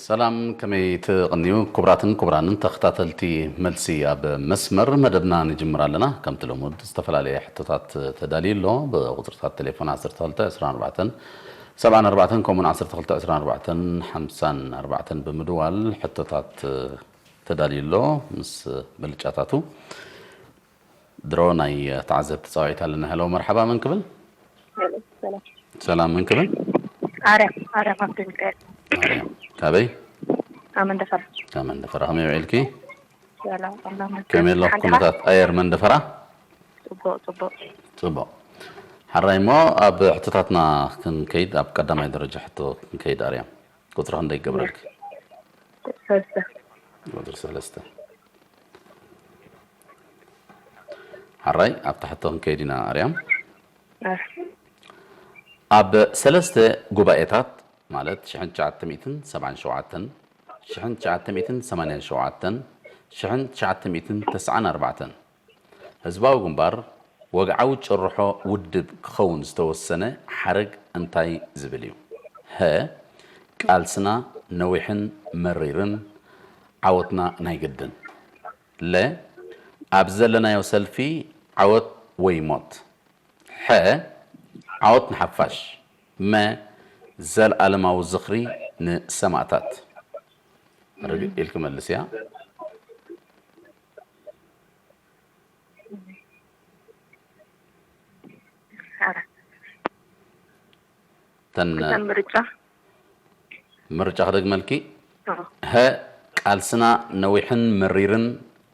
ሰላም፣ ከመይ ትቕንዩ? ክቡራትን ክቡራንን ተኸታተልቲ መልሲ ኣብ መስመር መደብና ንጅምር ኣለና። ከምቲ ልሙድ ዝተፈላለየ ሕቶታት ተዳልዩ ኣሎ። ብቁፅርታት ቴሌፎን ዓሰርተ ክልተ ዕስራን ኣርባዕተን ሰብዓን ኣርባዕተን ከምኡውን ዓሰርተ ክልተ ዕስራን ኣርባዕተን ሓምሳን ኣርባዕተን ብምድዋል ሕቶታት ተዳልዩ ኣሎ ምስ ምልጫታቱ። ድሮ ናይ ተዓዘብቲ ፃውዒት ኣለና። ሄሎ መርሓባ፣ መን ክብል? ሰላም። ሰላም፣ መን ክብል? ኣርያም ኣርያም ሃብተ ሚካኤል። ኣርያም፣ ካበይ? ኣብ መንደፈራ። ካብ መንደፈራ። ከመይ ውዒልኪ? ሰላም ኣላ። ከመይ ኣሎ ሓንቲ ኩነታት ኣየር መንደፈራ? ጽቡቅ ጽቡቅ። ጽቡቅ። ሓራይ እሞ ኣብ ሕቶታትና ክንከይድ፣ ኣብ ቀዳማይ ደረጃ ሕቶ ክንከይድ ኣርያም። ቁፅሪ ክንደይ ይገብረልኪ? ሰለስተ። ቁፅሪ ሰለስተ። ሓራይ ኣብታ ሕቶ ክንከይድ ኢና ኣርያም። ኣረ። ኣብ ሰለስተ ጉባኤታት ማለት ሽሕን ትሽዓተ ሚእትን ሰብዓን ሸውዓተን፣ ሽሕን ትሽዓተ ሚእትን ሰማንያን ሸውዓተን፣ ሽሕን ትሽዓተ ሚእትን ተስዓን ኣርባዕተን ህዝባዊ ግንባር ወግዓዊ ጭርሖ ውድብ ክኸውን ዝተወሰነ ሓረግ እንታይ ዝብል እዩ? ሀ፣ ቃልስና ነዊሕን መሪርን፣ ዓወትና ናይ ግድን። ለ፣ ኣብ ዘለናዮ ሰልፊ ዓወት ወይ ሞት። ሐ፣ ዓወት ንሓፋሽ። መ፣ ዘልኣለማዊ ዝኽሪ ንሰማእታት። ርግእ ኢልኪ መልስያ። ኣረ። ተን ክልተ ምርጫ። ምርጫ ክደግመልኪ። ኣዎ። ሀ፣ ቃልስና ነዊሕን መሪርን፣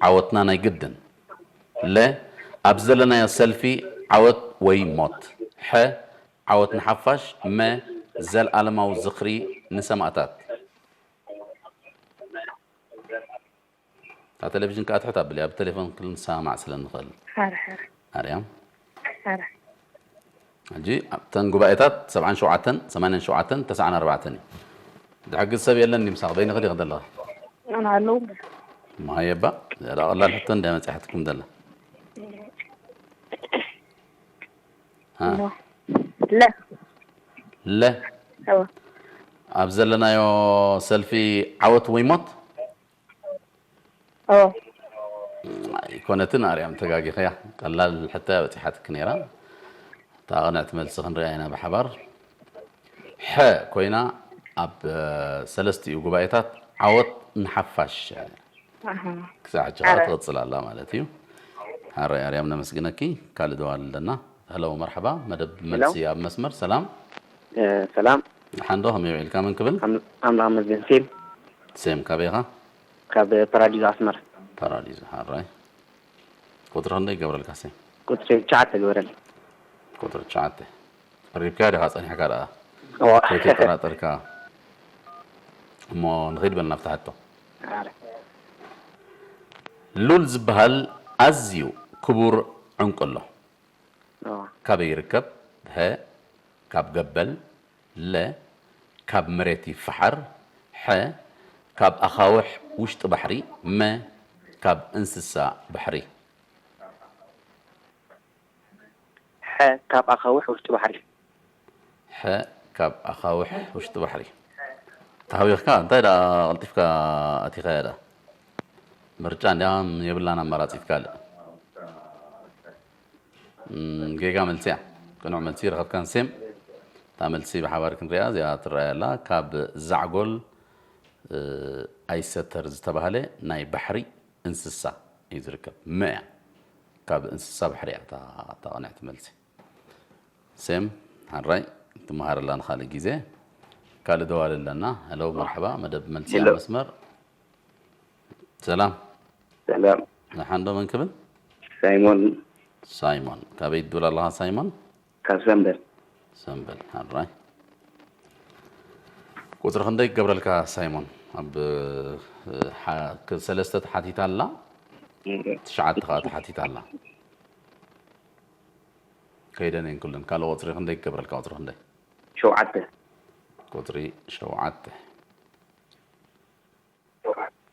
ዓወትና ናይ ግድን። ለ፣ ኣብ ዘለናዮ ሰልፊ ዓወት ወይ ሞት። ሐ፣ ዓወት ንሓፋሽ። መ፣ ዘልኣለማዊ ዝኽሪ ንሰማእታት። እታ ቴሌቪዥን ከዓ ትሕት ኣብልያ፣ ብቴሌፎን ክንሰማማዕ ስለ ንኽእል። ሓረ ሓረ ኣርያም፣ ሓረ። ሕጂ ኣብተን ጉባኤታት ሰብዓን ሸውዓተን፣ ሰማንያን ሸውዓተን፣ ተስዓን ኣርባዕተን እዩ። ዝሕግዝ ሰብ የለን ድዩ ምሳኽ? በይንኺ ዲኺ ዘለኺ? ኣነ ኣለዉ። መሃየባ፣ ዝያዳ ቀላል ሕቶ እንድያ መፂሓትኩም ዘላ። ሃ? ኖ። ለ። ለ፣ እወ። ኣብ ዘለናዮ ሰልፊ ዓወት ወይ ሞት? እወ። ኣይኮነትን ኣርያም፣ ተጋጊኽያ። ቀላል ሕቶ እያ በፂሓትኪ ነይራ። እታ ቅንዕቲ መልሲ ክንሪኣ ኢና ብሓባር። ሐ ኮይና ኣብ፣ እ፣ ሰለስቲኡ ጉባኤታት ዓወት ንሓፋሽ። ኣሃ። ክሳዕ ሕጂ ከዓ ኣረ። ትቕፅል ኣላ ማለት እዩ። ሓራይ ኣርያም ነመስግነኪ። ካልእ ደዋል ኣለና። ሄሎ መርሓባ፣ መደብ መልሲ ኣብ መስመር። ሰላም። እ፣ ሰላም። ሓንዶ ከመይ ውዒልካ? መን ክብል? ኣም-፣ ኣምላኽ መስገን። ሴም። ሴም ካበይ ኢኻ? ካብ ፓራዲዞ ኣስመራ። ፓራዲዞ። ሓራይ። ቁፅሪ ክንደይ ይገብረልካ ሴም? ቁፅሪ ትሽዓተ ግበረል። ቁፅሪ ትሽዓተ። ቀሪብካ ዲኻ ጸኒሕካ ደኣ? እዋ። ከይተጠራጠርካ። እሞ ንኸይድ በልና ኣብቲ ሕቶ። ኣረ። ሉል ዝበሃል ኣዝዩ ክቡር ዕንቁ ኣሎ። እዋ። ካበይ ይርከብ? ሀ፣ ካብ ገበል። ለ፣ ካብ መሬት ይፈሓር። ሐ፣ ካብ ኣኻውሕ ውሽጢ ባሕሪ። መ፣ ካብ እንስሳ ባሕሪ። ሐ፣ ካብ ኣኻውሕ ውሽጢ ባሕሪ። ሐ፣ ካብ ኣኻውሕ ውሽጢ ባሕሪ። ተሃዊኽካ፣ እንታይ ደኣ ቀልጢፍካ ኣቲኻያ ደኣ? ምርጫ እንዲያም የብላን ኣማራጺት ካልእ። እም፣ ጌጋ መልሲ እያ። ቅኑዕ መልሲ ረኸብካን ሴም። እታ መልሲ ብሓባር ክንሪኣ እዚኣ ትረኣይ ኣላ። ካብ ዛዕጎል፣ እ፣ ኣይሰተር ዝተባህለ ናይ ባሕሪ እንስሳ እዩ ዝርከብ። መ እያ። ካብ እንስሳ ባሕሪ እያ እታ፣ እታ ቅንዕቲ መልሲ። ሴም፣ ሓራይ፣ ትመሃረላ ንኻልእ ግዜ። ካልእ ደዋሊ ኣለና። ሄሎ፣ መርሓባ፣ መደብ መልሲ ኣብ ሄሎ። መስመር። ሰላም። ሰላም። ንሓንዶ መን ክብል? ሳይሞን። ሳይሞን። ካበይ ትድውል ኣለኻ ሳይሞን? ካብ ሰንበል። ሰንበል። ሓራይ። ቁፅሪ ክንደይ ክገብረልካ ሳይሞን? ኣብ፣ እ፣ ሓ-፣ ክ-፣ ሰለስተ ተሓቲታ ኣላ፣ ትሽዓተ ከዓ ተሓቲታ ኣላ። ከይደን እየን ኩለን። ካልእ ቁፅሪ ክንደይ ክገብረልካ? ቁፅሪ ክንደይ? ሸውዓተ። ቁፅሪ ሸውዓተ።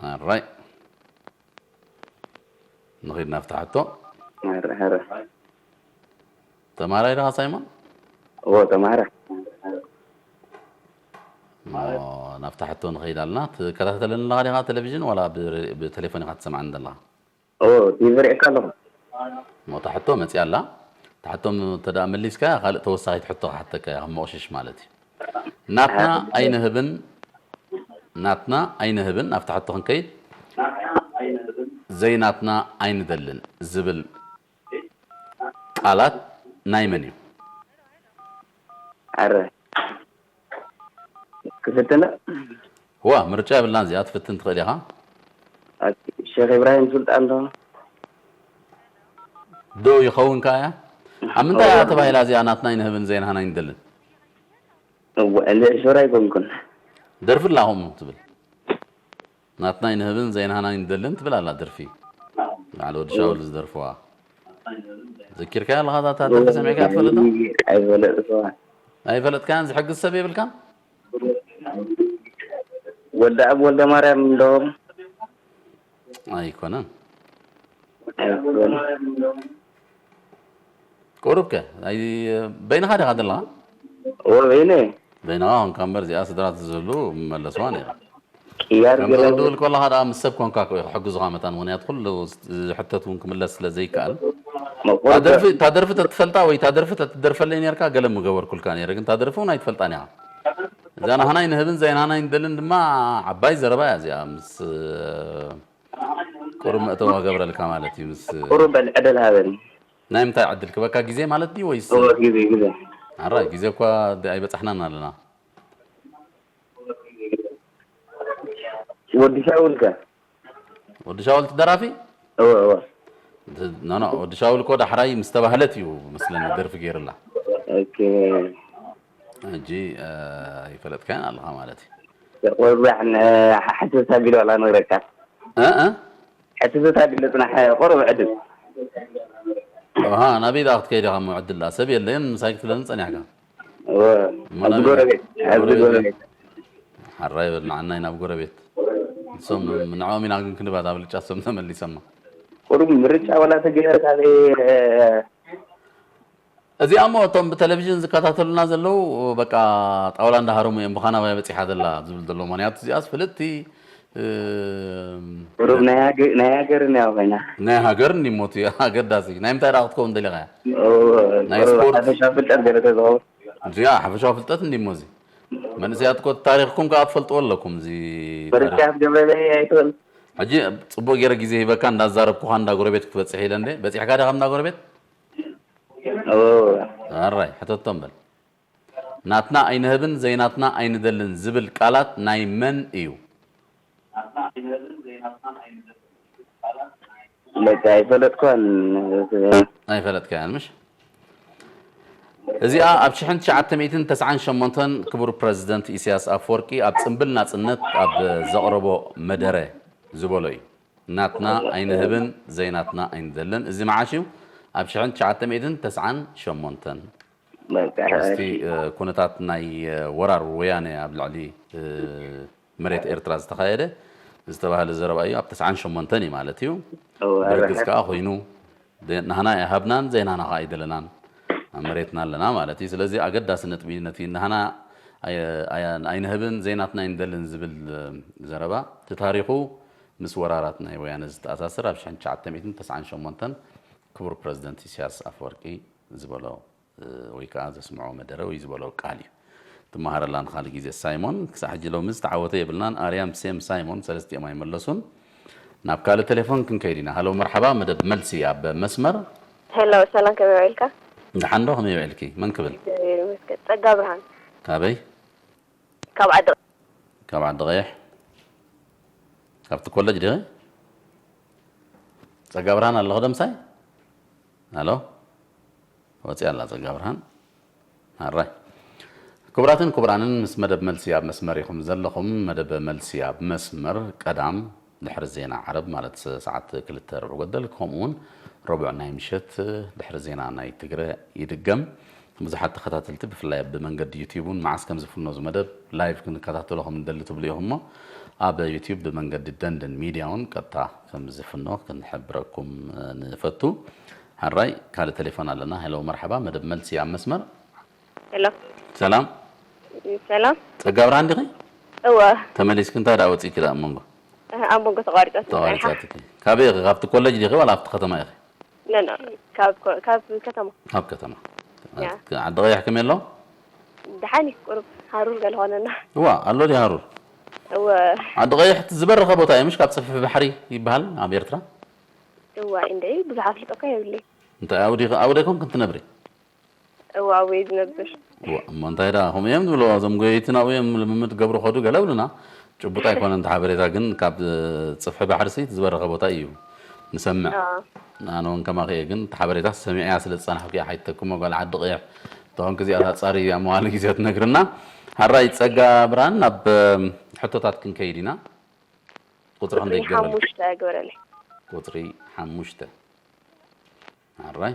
ኣራይ። ንኺድ ናብቲ ሕቶ። ኧረ፣ ኧረ። ተማሃራይ ዲኻ ሳይሞን? እዎ፣ ተማሃራይ። እሞ ናብ ኣብታ ሕቶ ንኸይድ ኣለና። ትከታተለኒ ኣለኻ ዲኻ ቴሌቪዥን ዋላ ብ-፣ ብቴሌፎን ኢኻ ትሰምዓኒ ዘለኻ? ኦ፣ ቲቪ ሪእካ ኣለኹ። እሞ እታ ሕቶ መፂኣ ኣላ። እታ ሕቶ እንተ ደኣ መሊስካያ፣ ካልእ ተወሳኺት ሕቶ ክሓተካ እያ፣ ከም መቑሽሽ ማለት እዩ። ናትና ኣይንህብን፣ ናትና ኣይንህብን፣ ኣብታ ሕቶ ክንከይድ፣ ዘይናትና ኣይንደልን ዝብል ቃላት ናይ መን እዩ? ኣረ፣ ክፍትን። ዋ፣ ምርጫ የብላን እዚኣ፣ ትፍትን ትኽእል ኢኻ። ኦኬ፣ ሼኽ ኢብራሂም ሱልጣን ዶ? ዶ ይኸውን ከኣ እያ? ኣብ ምንታይ እያ ተባሂላ እዚኣ፣ ናትና ኣይንህብን ዘይናህና ኣይንደልን? እወ፣ እንደ ሹራ ኣይኮንኩን። ደርፊ ኣላ ከምኡ ትብል። ናትና ኣይንህብን ዘይናህና ኣይንደልን ትብል ኣላ ደርፊ። በዓል ወዲ ሻውል ዝደርፍዋ። ዘኪርካያ ኣለኻ እዛ ደርፊ ሰሚዕካያ ትፈልጥ ዶ? ኣይፈለጥኩዋ። ኣይፈለጥካያን ዝሕግዝ ሰብ የብልካን? ወልደ ኣብ ወልደ ማርያም እንዶ ኣይኮነን። ኣይኮን። ቁሩብከ? ኣይ፣ በይንኻ ዲኻ ዘለኻ? ወበይነ በይንኻ ኾንካ እምበር እዚኣ ስድራ ተዝህሉ መለስዋ ነይራ። ቅያር ከም ገለ ዝቕድብል ከለኻ ደኣ ምስ ሰብ ኮንካ እኮ እዩ ክሕግዙኻ መታን፣ ምኽንያቱ ኩሉ ዝሕተት እውን ክምለስ ስለ ዘይከኣል። እታ መቆርቆ ደርፊ፣ እታ ደርፊ ተትፈልጣ ወይ እታ ደርፊ ተትደርፈለይ ነርካ ገለ ምገበርኩልካ ነይረ፣ ግን እታ ደርፊ እውን ኣይትፈልጣን ኢኻ። እዛ ናህና ኣይንህብን ዘይናህና ኣይንደልን ድማ ዓባይ ዘረባ እያ እዚኣ። ምስ ቁሩብ መእተዊ ክገብረልካ ማለት እዩ። ምስ ቁሩብ በል ዕድል ሃበኒ። ናይ ምንታይ ዕድል ክበካ ግዜ ማለት ድዩ ወይስ? እወ፣ ግዜ፣ ግዜ። ኣራይ ግዜ እኳ ድ-፣ ኣይበጻሕናን ኣለና። ወዲ ሻውል ከ? ወዲ ሻውል ደራፊ? እወ፣ እወ። ድ-፣ ኖ፣ ኖ፣ ወዲ ሻውል እኮ ዳሕራይ ምስ ተባህለት እዩ መስለኒ ደርፊ ገይርላ። ኦኬ። ሕጂ፣ እ፣ ኣይፈለጥካያን ኣለኻ ማለት እዩ። ቆርባሕ ን-፣ ሓ-፣ ሓንቲ ሳቢል ዋላ ነግረካ። እ፣ እ? ሕትትታ ድለ ጽናሕ ቆርብ ዕድል። ኣሃ፣ ናበይ ደኣ ክትከይድ ኢኻ እሞ ዕድል ደኣ? ሰብ የለን፣ ምሳይ ክትብለኒ ጸኒሕካ። እወ፣ እሞ ኣብዚ ናበይ? ጎረቤት፣ ኣብዚ ጎረቤት ጎረቤት። ሓራይ በል፣ ንዓናይ ናብ ጎረቤት። ንሶም ንዕኦም ኢና ግን ክንባ፣ ኣብ ልጫ እሶም ተመሊሶማ። ቁሩብ ምርጫ ዋላ ተገይረ ካበይ፣ እ፣ እዚኣ እሞ እቶም ብቴሌቪዥን ዝከታተሉና ዘለዉ በቃ ጣውላ እንዳሃረሙ እዮም፣ ብኻናባይ በጺሓ ዘላ ዝብል ዘለዉ። ምኽንያቱ እዚኣስ ፍልጥቲ፣ እ፣ ቁሩብ ናይ ሃገ-፣ ናይ ሃገርን ያው ኮይና። ናይ ሃገርን እሞ እቲ ኣገዳሲ። ናይ ምንታይ ደኣ ክትከውን ደሊኻ እያ? ኦ፣ ናይ ቁሩብ ስፖርት። ሓፈሻዊ ፍልጠት ገለ ተዝኸውን። እዚኣ ሓፈሻዊ ፍልጠት እንዲ እሞ እዚ። መንእሰያት እኮ ታሪኽኩም ከኣ ትፈልጥዎ ኣለኩም። እዚ ታሪኽ። በርቻ ክትገብረለይ ኣይትኽእል። ሕጂ ጽቡቕ ገይረ ግዜ ሂበካ እንዳዛረብኩኻ እንዳ ጎረቤት ክትበጽሕ ኢለ እንደ። በጺሕካ ዲኻ እንዳ ጎረቤት? ኦ፣ ኣራይ፣ ሕተቶም በል። ናትና ኣይንህብን ዘይናትና ኣይንደልን ዝብል ቃላት ናይ መን እዩ? በቃ ኣይፈለጥኳን። ኣይፈለጥካያን ምሽ? እዚኣ ኣብ ሽሕን ትሽዓተ ሚእትን ተስዓን ሸሞንተን ክቡር ፕረዚደንት ኢሳያስ ኣፈወርቂ ኣብ ጽምብል ናጽነት ኣብ ዘቕረቦ መደረ ዝበሎ እዩ። ናትና ኣይንህብን ዘይናትና ኣይንደልን። እዚ መዓሽ እዩ? ኣብ ሽሕን ትሽዓተ ሚእትን ተስዓን ሸሞንተን። በቃ ምስቲ፣ እሺ። እ፣ ኩነታት ናይ፣ እ፣ ወራር ወያነ ኣብ ልዕሊ፣ እ፣ መሬት ኤርትራ ዝተኻየደ ዝተባህለ ዘረባ እዩ። ኣብ ተስዓን ሸሞንተን እዩ ማለት እዩ። እወ፣ ብርግጽ ኣረ። ከኣ ኮይኑ ደ-፣ ናህና ኣይሃብናን ዘይናህና ከኣ ኣይደለናን ኣብ መሬትና ኣለና ማለት እዩ። ስለዚ ኣገዳሲ ነጥቢ እዩ። ነቲ ናህና ኣይ-፣ ኣይ-፣ ኣይንህብን ዘይናትና ኣይንደልን ዝብል፣ እ፣ ዘረባ እቲ ታሪኹ ምስ ወራራት ናይ ወያነ ዝተኣሳሰር ኣብ ሽሕን ትሽዓተ ሚእትን ተስዓን ሸሞንተን ክቡር ፕረዚደንት ኢሳያስ ኣፈወርቂ ዝበሎ፣ እ፣ ወይ ከኣ ዘስምዖ መደረ ወይ ዝበሎ ቃል እዩ። ትመሃረላ ንኻልእ ግዜ ሳይሞን። ክሳዕ ሕጂ ሎሚ ዝተዓወተ የብልናን። ኣርያም ሴም ሳይሞን ሰለስቲኦም ኣይመለሱን። ናብ ካልእ ቴሌፎን ክንከይድ ኢና። ሃሎ መርሓባ፣ መደብ መልሲ ኣብ መስመር። ሄሎ፣ ሰላም፣ ከመይ ውዒልካ? ደሓን ዶ? ከመይ ውዒልኪ? መን ክብል? እግዚኣብሔር ይመስገን። ጸጋ ብርሃን። ካበይ? ካብ ዓዲ ካብ ዓዲ ቀይሕ። ካብቲ ኮለጅ ዲኺ? ጸጋ ብርሃን ኣለኹ ደምሳይ? ሃሎ? ወፂኣ ኣላ ጸጋ ብርሃን። ኣራይ። ክቡራትን ክቡራንን ምስ መደብ መልሲ ኣብ መስመር ኢኹም ዘለኹም። መደብ መልሲ ኣብ መስመር ቀዳም ድሕሪ ዜና ዓረብ ማለት ሰዓት ክልተ ርብዒ ጎደል፣ ከምኡ እውን ረቡዕ ናይ ምሸት ድሕሪ ዜና ናይ ትግረ ይድገም። ብዙሓት ተኸታተልቲ ብፍላይ ኣብ መንገዲ ዩቲዩብ እውን መዓስ ከም ዝፍኖ እዚ መደብ ላይቭ ክንከታተሎ ከም እንደሊ ትብሉ ኢኹም እሞ ኣብ ዩቲዩብ ብመንገዲ ደንደን ሚድያ እውን ቀጥታ ከም ዝፍኖ ክንሕብረኩም ንፈቱ። ሓራይ ካልእ ቴሌፎን ኣለና። ሄሎ መርሓባ፣ መደብ መልሲ ኣብ መስመር። ሄሎ ሰላም ሰላም። ጸጋ ብርሃን ዲኺ? እወ ተመሊስኪ እንታይ ደኣ ወፂእኪ ደኣ ኣብ መንጎ ኣብ መንጎ ተቋሪፀት ተቋሪፃትኪ? ካበይ ኢኺ? ካብቲ ኮሌጅ ዲኺ ዋላ ኣብቲ ከተማ ኢኺ? ነና ካብ ኮ- ካብ ከተማ ካብ ከተማ። ያ። ዓዲ ቀይሕ ከመይ ኣሎ? ደሓን እዩ ቁሩብ ሃሩር ገለ ኾነና እዋ ኣሎ ድዩ ሃሩር? እወ ዓዲ ቀይሕ እቲ ዝበረኸ ቦታ እዩ ምሽ? ካብ ፅፍሒ ባሕሪ ይበሃል ኣብ ኤርትራ። እዋ እንደ ብዙሕ ኣፍልጦ እኮ የብለይ እንታይ ኣብኡ ዲኺ? ኣብኡ ዶ ኣይኮንክን ትነብሪ? እዋ ኣብኡ እየ ዝነብር እዋ እሞ እንታይ ደኣ ከምኡ እዮም ዝብልዎ እዞም ጎየይቲ ናብኡ እዮም ልምምድ ገብሩ ከዱ ገለ ብሉና። ጭቡጥ ኣይኮነን እቲ ሓበሬታ ግን ካብ ፅፍሒ ባሕሪ ሲ ዝበረኸ ቦታ እዩ ንሰምዕ። ኣዎ። ኣነ እውን ከማኺ እየ ግን እቲ ሓበሬታ ሰሚዐያ ስለ ዝፀናሕኩ እያ ሓይተክሞ ጓል ዓዲ ቅይሕ ተኾንክ እዚኣ ታፃሪ ኣብ መዋሊ ግዜ ትነግርና። ሓራይ ፀጋ ብርሃን ናብ ሕቶታት ክንከይድ ኢና። ቁፅሪ ቁፅሪ ክንደይ ይገብረልኪ? ሓሙሽተ ግበረለይ ቁፅሪ ሓሙሽተ። ኣራይ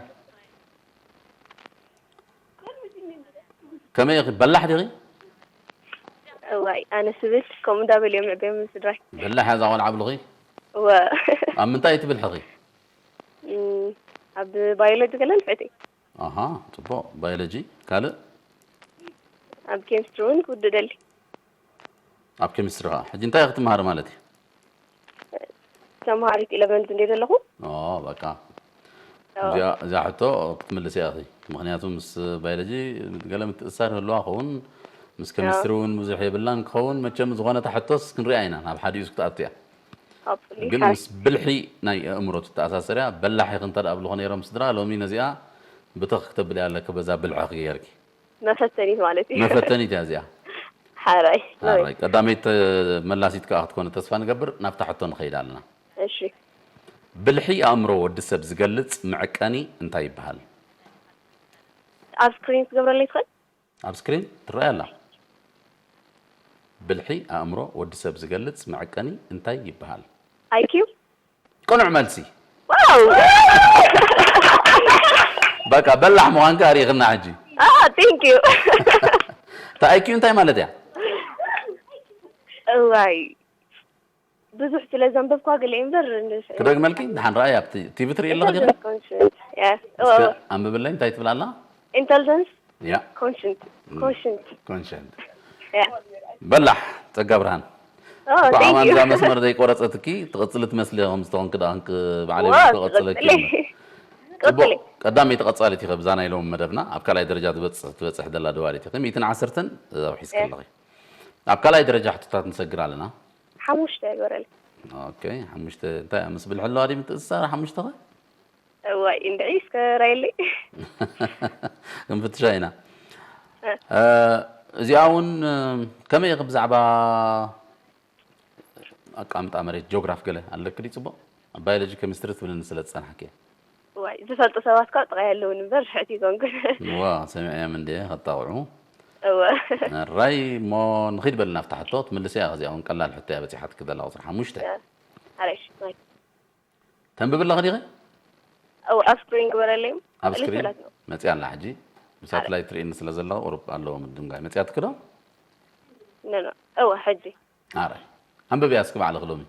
ከመይ ኢኺ በላሕ ዲኺ? እዋይ ኣነ ስብል ከምኡ እንዳበል እዮም ዕበዮም ስድራይ በላሕ እያ እዛ ቆልዓ ብልኺ? እወ ኣብ ምንታይ ትብልሕኺ? እም፣ ኣብ ባዮሎጂ ገለ ንፍዕቲ ኣሃ ፅቡቕ። ባዮሎጂ ካልእ? ኣብ ኬሚስትሪ እውን ክውድእ ደሊ ኣብ ኬሚስትሪ ኸዓ ሕጂ እንታይ ክትመሃሪ ማለት እዩ? ተምሃሪት ኢለቨንት እንደ ዘለኹ ኦ በቃ እዚኣ እዚኣ ሕቶ ክትምልስ እያ እኺ። ምክንያቱ ምስ ባዮሎጂ ገለ ምትእሳር ይህልዋ ኸውን ምስ ኬሚስትሪ እውን ብዙሕ የብላን ክኸውን መቸም ዝኾነታ ሕቶስ ክንሪኣ ኢና ናብ ሓዲኡስ ክትኣቱ እያ። hopefully ግን ሓ- ምስ ብልሒ ናይ ኣእምሮ ትተኣሳሰር እያ። በላሕ ኢኺ እንተ ደኣ ብልኾ ነይሮም ስድራ ሎሚ ነዚኣ ብተኽ ክተብል እያ ኣለኪ በዛ ብልሕኺ ገይርኪ መፈተኒት ማለት እዩ መፈተኒት እያ እዚኣ። ሓራይ ሓራይ ቀዳመይቲ መላሲት ከዓ ክትኮነ ተስፋ ንገብር። ናብታ ሕቶ ንኸይድ ኣለና። እሺ ብልሒ ኣእምሮ ወዲ ሰብ ዝገልጽ መዐቀኒ እንታይ ይበሃል? ኣብ ስክሪን ክትገብረለይ ትኽእል ኣብ ስክሪን ትረኣይ ኣላ። ብልሒ ኣእምሮ ወዲ ሰብ ዝገልጽ መዐቀኒ እንታይ ይበሃል? ኣይኪው ቅኑዕ መልሲ። ዋው በቃ በላሕ ምዃንካ ኣሪኽና ሕጂ። thank you እታ ኣይኪዩ እንታይ ማለት እያ? እዋይ ብዙሕ ስለ ዘንበብኳ ገለ እምበር ክደግመልኪ ድሓን ረኣይ ኣብቲ ቲቪ ትርኢ ኣለኺ ዲኺ? ኮንሽንት ያ እስከ ኣንብብለይ እንታይ ትብል ኣላ? ኢንተልጀንስ ያ ኮንሽንት ኮንሽንት ኮንሸንት ያ በላሕ ጸጋ ብርሃን ኦ ብዓማን thank you እዛ መስመር ዘይቆረጸትኪ ትቕጽሊ ትመስሊ ከም ዝተኾንኪ ደኣ እንክ ባዕለይ ዋው ክቕጽለኪ ትቕጽሊ እየ። ጽቡቕ ቀጽሊ ቀዳመይቲ ቀጻሊት ኢኸ ብዛ ናይ ሎም መደብና ኣብ ካልኣይ ደረጃ ትበጽሕ ትበጽሕ ዘላ ደዋሊት ኢኺ ሚእትን ዓሰርተን ኣውሒዝኪ ኣለኺ። ኣብ ካልኣይ ደረጃ ሕቶታት ንሰግር ኣለና። ሓሙሽተ ይግበረለይ ኦኬ ሓሙሽተ እንታይ ምስ ብልሒ ኣለዋ ድዩ ምትእስሳር ሓሙሽተ ኸ? እዋይ እንድዒ እስከ ራየለይ ክንፍትሻ ኢና። እ፣ እዚኣ እውን እ፣ ከመይ ኢኺ ብዛዕባ ኣቃምጣ መሬት ጂኦግራፍ ገለ ኣለኪ ድዩ? ጽቡቕ ኣብ ባዮሎጂ ኬሚስትሪ ትብልኒ ስለ ዝጸናሕኪ እየ። ዋይ ዝፈልጡ ሰባት ካብ ጥቓይ ኣለውን እምበር ሕቲ ይኮንኩን ዋ ሰሚዐዮም እንድየ ከጣቕዑ። እወ ራይ እሞ ንኺድ በልና ኣብታ ሕቶ ትምልስ እያ። ከዚኣ እውን ቀላል ሕቶ እያ በፂሓትኪ ዘላ ቁፅሪ ሓሙሽተ። ሓረሽ ማይ ተንብብለኺ ዲኺ? እው ኣብ ስክሪን ግበረለይ ኣብ ስክሪን ልስላት ነው መፅያ ኣላ ሕጂ ብሳትላይት ትርእኒ ስለ ዘለኹ ቁሩብ ኣለዎ ምድንጋይ። መፅያትኪ ዶ? ኖ ኖ እወ ሕጂ ኣረ ኣንብብያ እስኪ ባዕልኺ ሎሚ።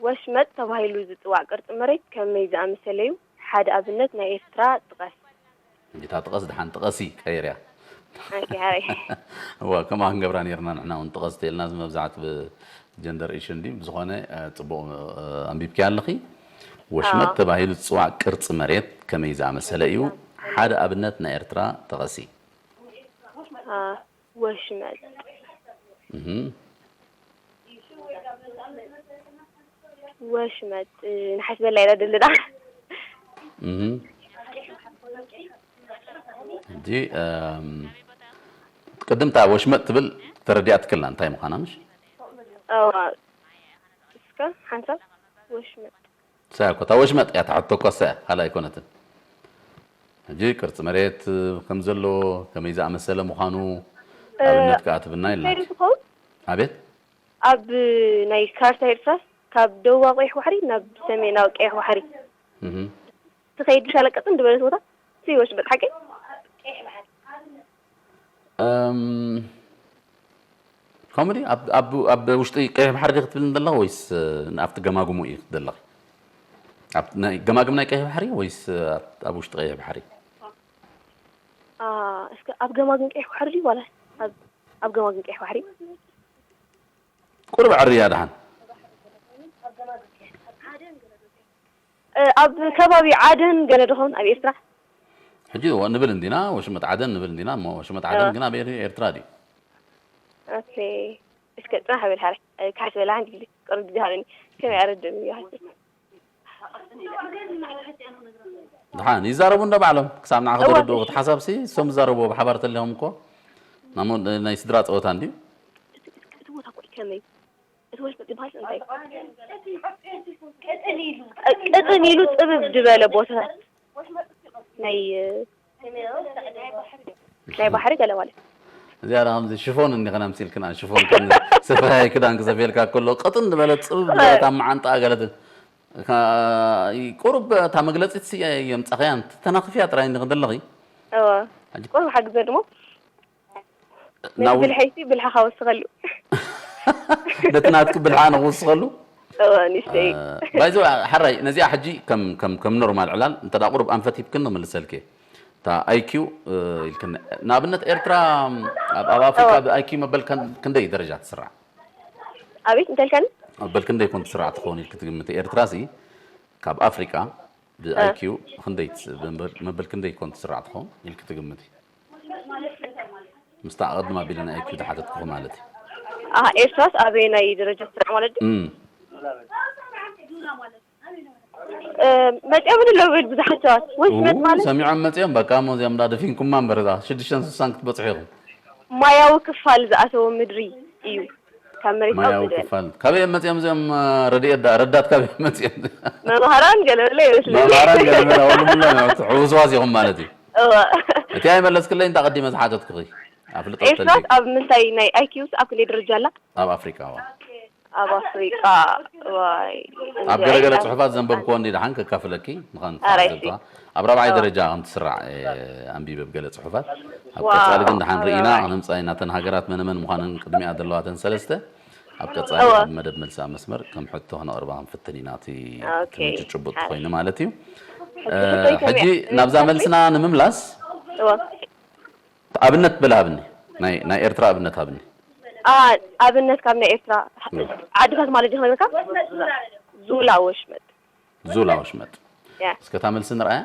ወሽመጥ ተባሂሉ ዝፅዋዕ ቅርፂ መሬት ከመይ ዝኣመሰለ እዩ? ሓደ ኣብነት ናይ ኤርትራ ጥቀስ። እንዲታ ጥቀስ ድሓን ጥቀሲ ቀይርያ። ኦኬ፣ ሃይ። እዋ ከምኣ ክንገብራ ነርና ንሕና እውን ጥቀስ ተልና መብዛሕት ብጀንደር ኢሹ እንዲ ብዝኾነ እ፣ ፅቡቕ እ፣ ኣንቢብኪ ኣለኺ። ወሽመጥ ኣዎ። ተባሂሉ ዝፅዋዕ ቅርፂ መሬት ከመይ ዝኣመሰለ እዩ? ሓደ ኣብነት ናይ ኤርትራ ጥቀሲ። አ፣ ወሽመጥ እህ፣ ወሽመጥ እ፣ ንሓስበላ ኢና ዘለና እህ። ሕጂ እም፣ ቅድም እታ ወሽመጥ ትብል ተረዲኣትክላ እንታይ ምዃና ምሽ? እዋ እስከ ሓንሳብ ወሽመጥ ሳያ እኮ እታ ወሽመጥ እያ ትሓቶ እኮ ሳያ ካልእ ኣይኮነትን። ሕጂ ቅርፂ መሬት ከም ዘለዎ ከመይ ዝኣመሰለ ምዃኑ ኣብነት ከዓ ትብና እንታይ ኢልና ዶ ትኸውን ኣቤት ኣብ ናይ ካርታ ኤርትራ ካብ ደቡባዊ ቀይሕ ባሕሪ ናብ ሰሜናዊ ቀይሕ ባሕሪ እህ። ትኸይድ ብሻለቀጥን ዝበለት ቦታ እዚ ወሽመጥ ሓቂ እም፣ ከምኡ ድዩ? ኣብ- ኣብ ኣብ ውሽጢ ቀይሕ ባሕሪ ዲኺ ክትብል ዘለኺ ወይስ እ፣ ኣብቲ ገማግሙ እዩ ዘለኺ? ኣብ ናይ ገማግም ናይ ቀይሕ ባሕሪ ወይስ እ፣ ኣብ- ኣብ ውሽጢ ቀይሕ ባሕሪ? አ፣ እስከ ኣብ ገማግም ቀይሕ ባሕሪ ድዩ ዋላ ኣብ ኣብ ገማግም ቀይሕ ባሕሪ ቁሩብ ዕርያ ደሓን። እ፣ ኣብ ከባቢ ዓደን ገለ ድኾን ኣብ ኤርትራ? ሕጂ ንብል እንዲና፣ ወሽመጥ ዓደን ንብል እንዲና እሞ፣ ወሽመጥ ዓደን እወ። ግን ኣብ ኤር-፣ ኤርትራ ድዩ? ኦኬ። እስከ ጽናሕ በል ሓረ። እ፣ ካሕስ በላ ሓንቲ ግዜ ቅርብ ግዜ ሃበኒ። ከመይ ኣረድእኒ እዩ ሓስብ። ደሓን ይዛረቡ እንደ ባዕሎም ክሳብ ንዓ እወ። ከተረድኡ ክትሓሳብሲ እሶም ዝዛረብዎ ብሓባር ተሊኹም እኮ ናሞ ናይ ስድራ ፀወታ እንድዩ። እቲ ቦታ እኮ እዩ ከመይ? እቲ ወሽመጥ ዝበሃል እንታይ እዩ? ቅጥን ኢሉ ጽብብ ዝበለ ቦታታት ናይ ናይ ባሕሪ ገለ ማለት እዩ። እዚኣ ደኣ ከምዚ ሽፎን እንዲ ከና ምሲልክና ሽፎን ከም ሰፈያ ክዳን ክሰፍየልካ ከሎ ቅጥን ዝበለ ፅብብ ዝበለት ኣብ መዓንጣ ገለት ቁሩብ እታ መግለፂት የምፃኸያን ተናኽፍያ ጥራይ እንዲ ከደለኺ እወ ቁሩብ ሓግዘ ድሞ ናብ ብልሐይቲ ብልሐኻ ወስኸሉ ነቲ ናትኪ ብልሓ ንክውስኸሉ እወ ንስተይ ባይዘ ሓራይ ነዚኣ ሕጂ ከም ከም ከም ኖርማል ዕላል እንተ ደኣ ቁሩብ ኣንፈት ሂብክን ክምልሰልኪ እታ ኣይኪው ኢልክን ንኣብነት ኤርትራ ኣብ ኣብ ኣፍሪካ ብኣይኪው መበል ከን- ክንደይ ደረጃ ትስራዕ ኣቤት እንተልካኒ መበል ክንደይ ኮን ትስራዕ ትኸውን ኢልክ ትግምት ኤርትራ ሲ ካብ ኣፍሪካ ብኣይኪው ክንደይ ትስ- መበል- መበል ክንደይ ኮን ትስራዕ ትኸውን ኢልክ ትግምት ምስታ ኣቐድም ኣቢለ ናይ ኣይኪው ዝሓተትኩኺ ማለት እዩ ኣሃ ኤርትራስ ኣበየናይ ደረጃ ትስራዕ ማለት ድዩ እም። መፂኦምን ኣለዉ ብል ብዙሓት ሰባት ወሽመጥ ማለት ሰሚዖም መፂኦም በቃ እሞ እዚኦም ዳ ደፊንኩማ እምበር እዛ ሽዱሽተን ስሳን ክትበፅሑ ኢኹም ማያዊ ክፋል ዝኣተወ ምድሪ እዩ ካብ መሬት ማያዊ ኣውፅእ ክፋል ካበይ እዮም መፂኦም እዚኦም ረድኤት ዳ ረዳት ካበይ እዮም መፂኦም መምሃራን ገለለ ይመስለኒ መምሃራን ገለመላ ወሉምላ ሕውስዋስ ኢኹም ማለት እዩ እወ እቲ ኣይመለስክለይ እንዳ ቀዲመ ዝሓተትኩኺ ኣፍልጦ ኤርትራስ ኣብ ምንታይ ናይ ኣይኪውስ ኣብ ክንደይ ደረጃ ኣላ ኣብ ኣፍሪቃ ዋ ኣብ ኣፍሪቃ ዋይ ኣብ ገለገለ ፅሑፋት ዘንበብክዎ እንዲ ደሓን ከካፍለኪ ምዃን ኣራይ ዘንብባ ኣብ ራብዓይ ደረጃ ከም ትስራዕ ኣንቢበ ብገለ ፅሑፋት ኣብ ዋው፣ ቀፃሊ ግን ደሓን ርኢና ኣራይ። ክንምፃ ኢና እተን ሃገራት መነመን ምዃነን ቅድሚኣ ዘለዋተን ሰለስተ ኣብ ቀፃሊ እወ። ኣብ መደብ መልሲ ኣብ መስመር ከም ሕቶ ክነቕርባ ክንፍትን ኢና እቲ ኦኬ፣ ትምንጭ ጭቡጥ ሓራይ። ኮይኑ ማለት እዩ ሕጂ ሕቶይ ከመይ ሕጂ እያ? ናብዛ መልስና ንምምላስ እወ። ኣብነት በል ሃብኒ ናይ ናይ ኤርትራ ኣብነት ሃብኒ ኣ ኣብነት ካብ ናይ ኤርትራ ዓድታት ማለት ዲኻ ይብልካ ዙላ ወሽመጥ ዙላ ወሽመጥ ያ እስከ እታ መልሲ ንርኣያ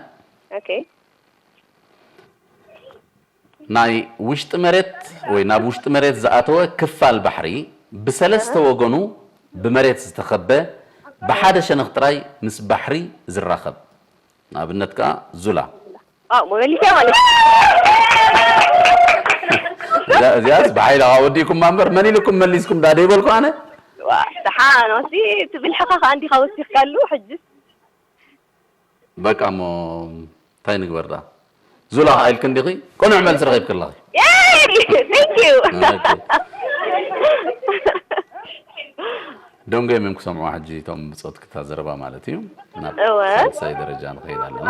ኦኬ ናይ ውሽጢ መሬት ወይ ናብ ውሽጢ መሬት ዝኣተወ ክፋል ባሕሪ ብሰለስተ ወገኑ ብመሬት ዝተኸበ ብሓደ ሸነኽ ጥራይ ምስ ባሕሪ ዝራኸብ ንኣብነት ከዓ ዙላ ዋው መመሊስያ ማለት እዚኣ- እዚኣስ ብሓይሊ ከዓ ወዲእኩማ እምበር መን ኢልኩም መሊስኩም ዳ ደይበልኩ ኣነ ዋ ደሓን ወሲ ትብል ሕኻ ከዓ እንዲኻ ወሲኽካሉ ሕጅስ በቃ እሞ እንታይ ንግበር ዳ ዙላ ከዓ ኢልክ እንዲኺ ቅኑዕ መልሲ ረኺብክ ኣለኺ Yay! Thank you! ደንጎ እዮም ክሰምዑ ሕጂ እቶም ብፆት ክታ ዘረባ ማለት እዩ ናብ እወ። ሳልሳይ ደረጃ ንኸይድ ኣለና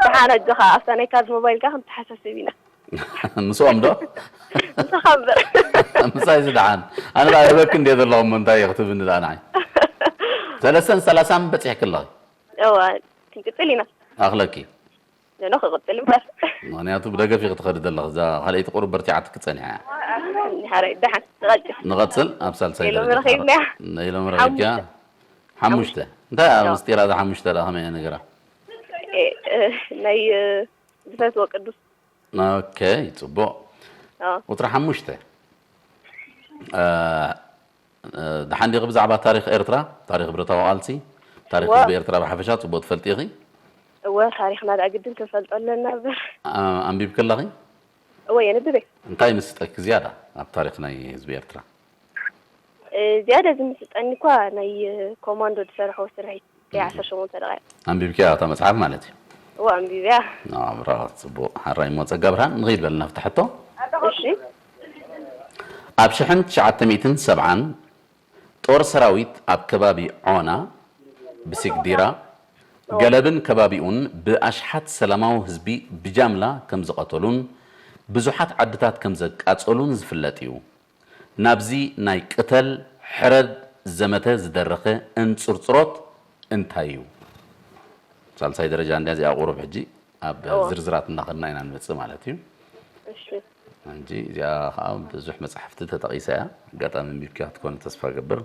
ደሓን ኣጆኻ ኣብታ ናይ ካርድ ሞባይልካ ክንተሓሳስብ ኢና ምስኦም ዶ ምሳኻ እምበር ምሳይ ዝደሓን ኣነ ዳ ህበክ እንደ ዘለኹም እንታይ ክትብኒ ዳ ንዓይ ሰለስተን ሰላሳን በፂሕክ ኣለኺ እወ ክንቅፅል ኢና ኣኽለኪ ኖ ክቕፅል እምበር ምክንያቱ ብደገፊ ክትኸዲ ዘለኽ እዛ ካልኣይቲ ቁሩብ በርቲዓትክ ፀኒሓ እያ ሓራይ ደሓን ንቐፅል ንቐፅል ኣብ ሳልሳይ ኢሎም ደረጃ ረኺብናያ። ኢሎም ረኺብኪያ ሓሙሽተ እንታይ እያ ምስጢራ እዛ ሓሙሽተ ደኣ ከመይ እያ ነገራ እ፣ እ፣ ናይ እ፣ ዝፈትዎ ቅዱስ ኦኬ ፅቡቕ ኦ፣ ቁፅሪ ሓሙሽተ እ፣ እ፣ ደሓን ዲኺ ብዛዕባ ታሪክ ኤርትራ ታሪክ ብረታዊ ቃልሲ ታሪክ ዋ። ህዝቢ ኤርትራ ብሓፈሻ ፅቡቕ ትፈልጢ ኢኺ እወ ታሪክና ደኣ ግድን ክንፈልጦ ኣለና እምበር ኣ- ኣንቢብኪ ኣለኺ እወ የንብበ እንታይ ምስጠኪ ዝያዳ ኣብ ታሪክ ናይ ህዝቢ ኤርትራ እ፣ ዝያዳ ዝምስጠኒ እኳ ናይ እ፣ ኮማንዶ ዝሰርሖ ስርሒ ናይ ዓሰርተ ሸሞንተ ደቂቕ ኣንቢብኪያ እታ መፅሓፍ ማለት እዩ እወ ኣንቢብያ ናብራ ፅቡቕ ሓራይ እሞ ፀጋ ብርሃን ንኸይድ በልና ፍትሐቶ እሺ ኣብ ሽሕን ትሽዓተ ሚእትን ሰብዓን ጦር ሰራዊት ኣብ ከባቢ ዖና ብሲግዲራ ገለብን ከባቢኡን ብኣሽሓት ሰላማዊ ህዝቢ ብጃምላ ከም ዝቐተሉን ብዙሓት ዓድታት ከም ዘቃጸሉን ዝፍለጥ እዩ። ናብዚ ናይ ቅተል ሕረድ ዘመተ ዝደረኸ እንጽርጽሮት እንታይ እዩ? ሳልሳይ ደረጃ እንድያ እዚኣ ቁሩብ ሕጂ ኣብ እዎ። ዝርዝራት እናኸድና ኢና ንመጽእ ማለት እዩ። እሺ ሕጂ እዚኣ ከዓ ብዙሕ መጻሕፍቲ ተጠቒሳ እያ። ኣጋጣሚ ኣንቢብኪያ ክትኮኒ ተስፋ እገብር።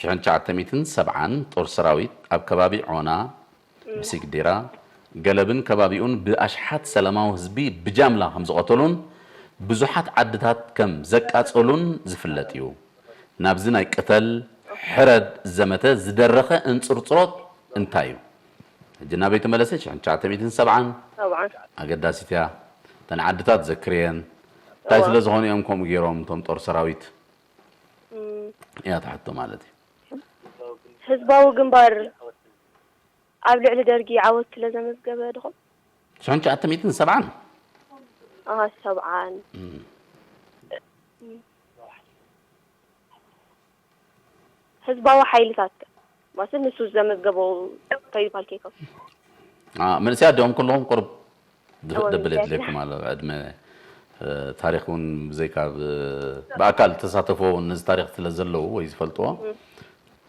ሽሕን ትሽዓተ ሚእትን ሰብዓን ጦር ሰራዊት ኣብ ከባቢ ዖና፣ ብሲግዲራ፣ ገለብን ከባቢኡን ብኣሽሓት ሰላማዊ ህዝቢ ብጃምላ ከም ዝቐተሉን ብዙሓት ዓድታት ከም ዘቃጸሉን ዝፍለጥ እዩ። ናብዚ ናይ ቅተል ሕረድ ዘመተ ዝደረኸ እንጽርጽሮት እንታይ እዩ? ሕጂ ናበይ ተመለሰ? ሽሕን ትሽዓተ ሚእትን ሰብዓን። ሰብዓን። ኣገዳሲት እያ። እተን ዓድታት ዘክርየን። እንታይ እዋ። ስለ ዝኾኑ እዮም ከምኡ ገይሮም እቶም ጦር ሰራዊት? እም። እያ ትሕቶ ማለት እዩ። ህዝባዊ ግንባር ኣብ ልዕሊ ደርጊ ዓወት ስለ ዘመዝገበ ድኹም? ሽሕን ትሽዓተ ሚእትን ሰብዓን። ኣሃ፣ ሰብዓን። እም። ህዝባዊ ሓይልታት ማለት ንሱ ዘመዝገቦ ከይዱ ፓልኬኮ። አ፣ መንእሰያት ዲኦም ኩለኹም ቁሩብ ድ-፣ እወ፣ ደብል መንእሰያት የድልየኩም ኢና። ኣሎ። ዕድመ፣ እ፣ ታሪኽ እውን ብዘይካ ብ-፣ ብኣካል ተሳተፎ እውን ነዚ ታሪኽ ስለ ዘለዉ ወይ ዝፈልጥዎ፣ እም።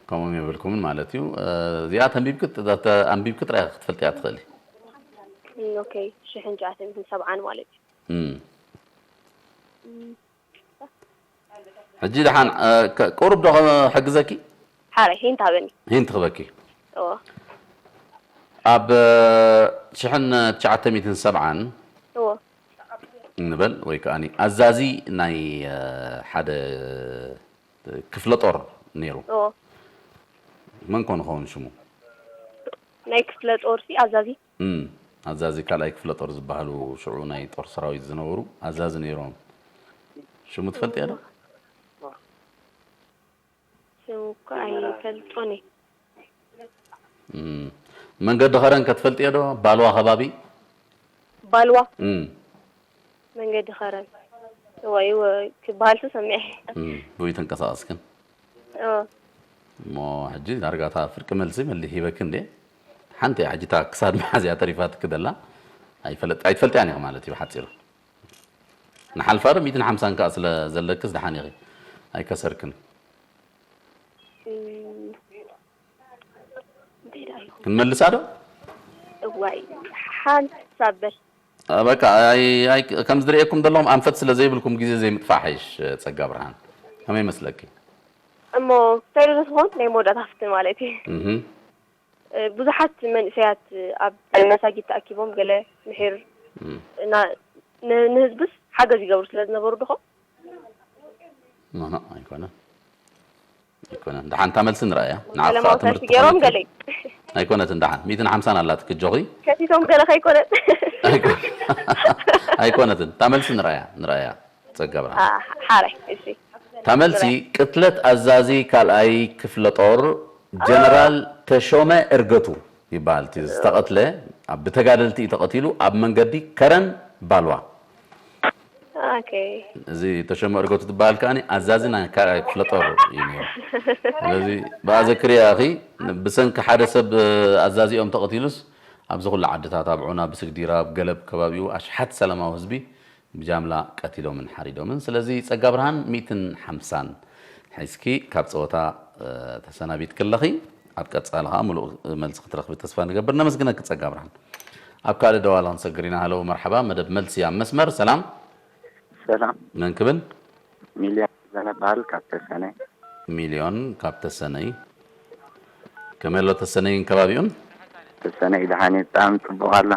ከምኦም የብልኩምን ማለት እዩ። እ፣ እዚኣ ተንቢብኪ ጥ-፣ ተ-፣ ኣንቢብኪ ጥራይ ክትፈልጥያ ትኽእሊ። እም፣ ኦኬ። ሽሕን ትሽዓተ ሚእትን ሰብዓን ማለት እዩ። እም። እም። ሕጂ ደሓን፣ እ፣ ከ-፣ ቁሩብ ዶ ክሕግዘኪ? ሓራይ፣ ሂንት ሃበኒ። ሂንት ክበኪ። እዎ። ኣብ፣ እ፣ ሽሕን ትሽዓተ ሚእትን ሰብዓን እዎ። ንበል ወይ ከኣኒ ኣዛዚ ናይ፣ እ፣ ሓደ ክፍለ ጦር ነይሩ። እዎ። መን ኮን ይኸውን ሽሙ? ናይ ክፍለ ጦር ሲ ኣዛዚ? እም፣ ኣዛዚ ካልኣይ ክፍለ ጦር ዝበሃሉ ሽዑ ናይ ጦር ሰራዊት ዝነበሩ ኣዛዚ ነይሮም። ሽሙ ትፈልጥያ ዶ? ሽሙ እኮ ኣይፈልጦን እየ። እም፣ መንገዲ ኸረን ከ ትፈልጥዮ ዶ? ባልዋ ከባቢ? ባልዋ? እም። መንገዲ ኸረን። እዋይ፣ እወ፣ ክበሃል ተሰሚዐ። እም፣ ብኡ ተንቀሳቐስክን? እወ። እሞ ሕጂ ዳርጋ እታ ፍርቂ መልሲ መሊ ሂበኪ እንዴ? ሓንቲ እያ ሕጂ እታ ክሳድ መሓዝያ ተሪፋትኪ ደላ። ኣይፈለጥ-፣ ኣይትፈልጥያን ኢኺ ማለት እዩ ብሓጺሩ። ንሓልፋ ዶ ሚእትን ሓምሳን ከኣ ስለ ዘለክስ ደሓን ኢኺ። ኣይከሰርክን። እም፣ እንታይ ደኣ ይኹን? ክንመልሳ ዶ? እዋይ፣ ሓንሳብ በል። አ፣ በቃ፣ ኣይ፣ ኣይ፣ ከም ዝርእየኩም ዘለኹም ኣንፈት ስለ ዘይብልኩም ግዜ ዘይምጥፋእ ሓይሽ፣ ጸጋ ብርሃን። ከመይ ይመስለኪ? እሞ፣ እንታይ ዶ ትኾን? ናይ መወዳእታ ፍትን ማለት እዩ። እህ። እ፣ ብዙሓት መንእሰያት ኣብ መሳጊድ ተኣኪቦም ገለ ምሒር እም። እና ን-፣ ንህዝብስ ሓገዝ ይገብሩ ስለ ዝነበሩ ድኾ? ኖ፣ ኖ፣ ኣይኮነን። ኣይኮነን። ደሓን እታ መልሲ ንርኣያ። ንዓኻ ሰለማዊ ሰልፊ ትምህርቲ ገይሮም ትኾነኪ። ገለ። ኣይኮነትን ደሓን። ሚእትን ሓምሳን ኣላትኪ፣ ኣጆኺ። ከሲሶም ገለ ከይኮነት። ኣይኮ-፣ ኣይኮነትን። እታ መልሲ ንርኣያ፣ ንርኣያ። ጸጋ ብርሃን። አ፣ ሓራይ፣ እሺ። እታ መልሲ፣ ንርኣያ። ቅትለት ኣዛዚ ካልኣይ ክፍለ ጦር ጀነራል ተሾመ እርገቱ ይበሃል። እቲ ዝተቐትለ፣ ኣብ፣ ብተጋደልቲ እዩ ተቐቲሉ፣ ኣብ መንገዲ ከረን ባልዋ። ኦኬ። እዚ ተሾመ እርገቱ ዝበሃል ከኣ ኣዛዚ ናይ ካልኣይ ክፍለ ጦር እዩ ነይሩ። ስለዚ ብኣ ዘክርያ እኺ፣ ብሰንኪ ሓደ ሰብ ኣዛዚኦም ተቐቲሉስ ኣብዚ ኩሉ ዓድታት ኣብ ዑና፣ ብስግዲራ፣ ኣብ ገለብ ከባቢኡ ኣሽሓት ሰላማዊ ህዝቢ ብጃምላ ቀቲሎምን ሓሪዶምን። ስለዚ ጸጋ ብርሃን ሚእትን ሓምሳን ሒዝኪ ካብ ጸወታ፣ እ፣ ተሰናቢትኪ ኣለኺ። ኣብ ቀጻሊ ኸኣ ምሉእ መልሲ ክትረኽቢ ተስፋ ንገብር። ነመስግነኪ ጸጋ ብርሃን። ኣብ ካልእ ደዋሊ ክንሰግር ኢና። ሃለው መርሓባ፣ መደብ መልሲ ኣብ መስመር። ሰላም። ሰላም። መን ክብል? ሚልዮን ዘነ በሃል ካብ ተሰነይ። ሚልዮን ካብ ተሰነይ። ከመይ ኣሎ ተሰነይን ከባቢኡን? ተሰነይ ደሓን እዩ፣ ብጣዕሚ ጽቡቕ ኣሎ።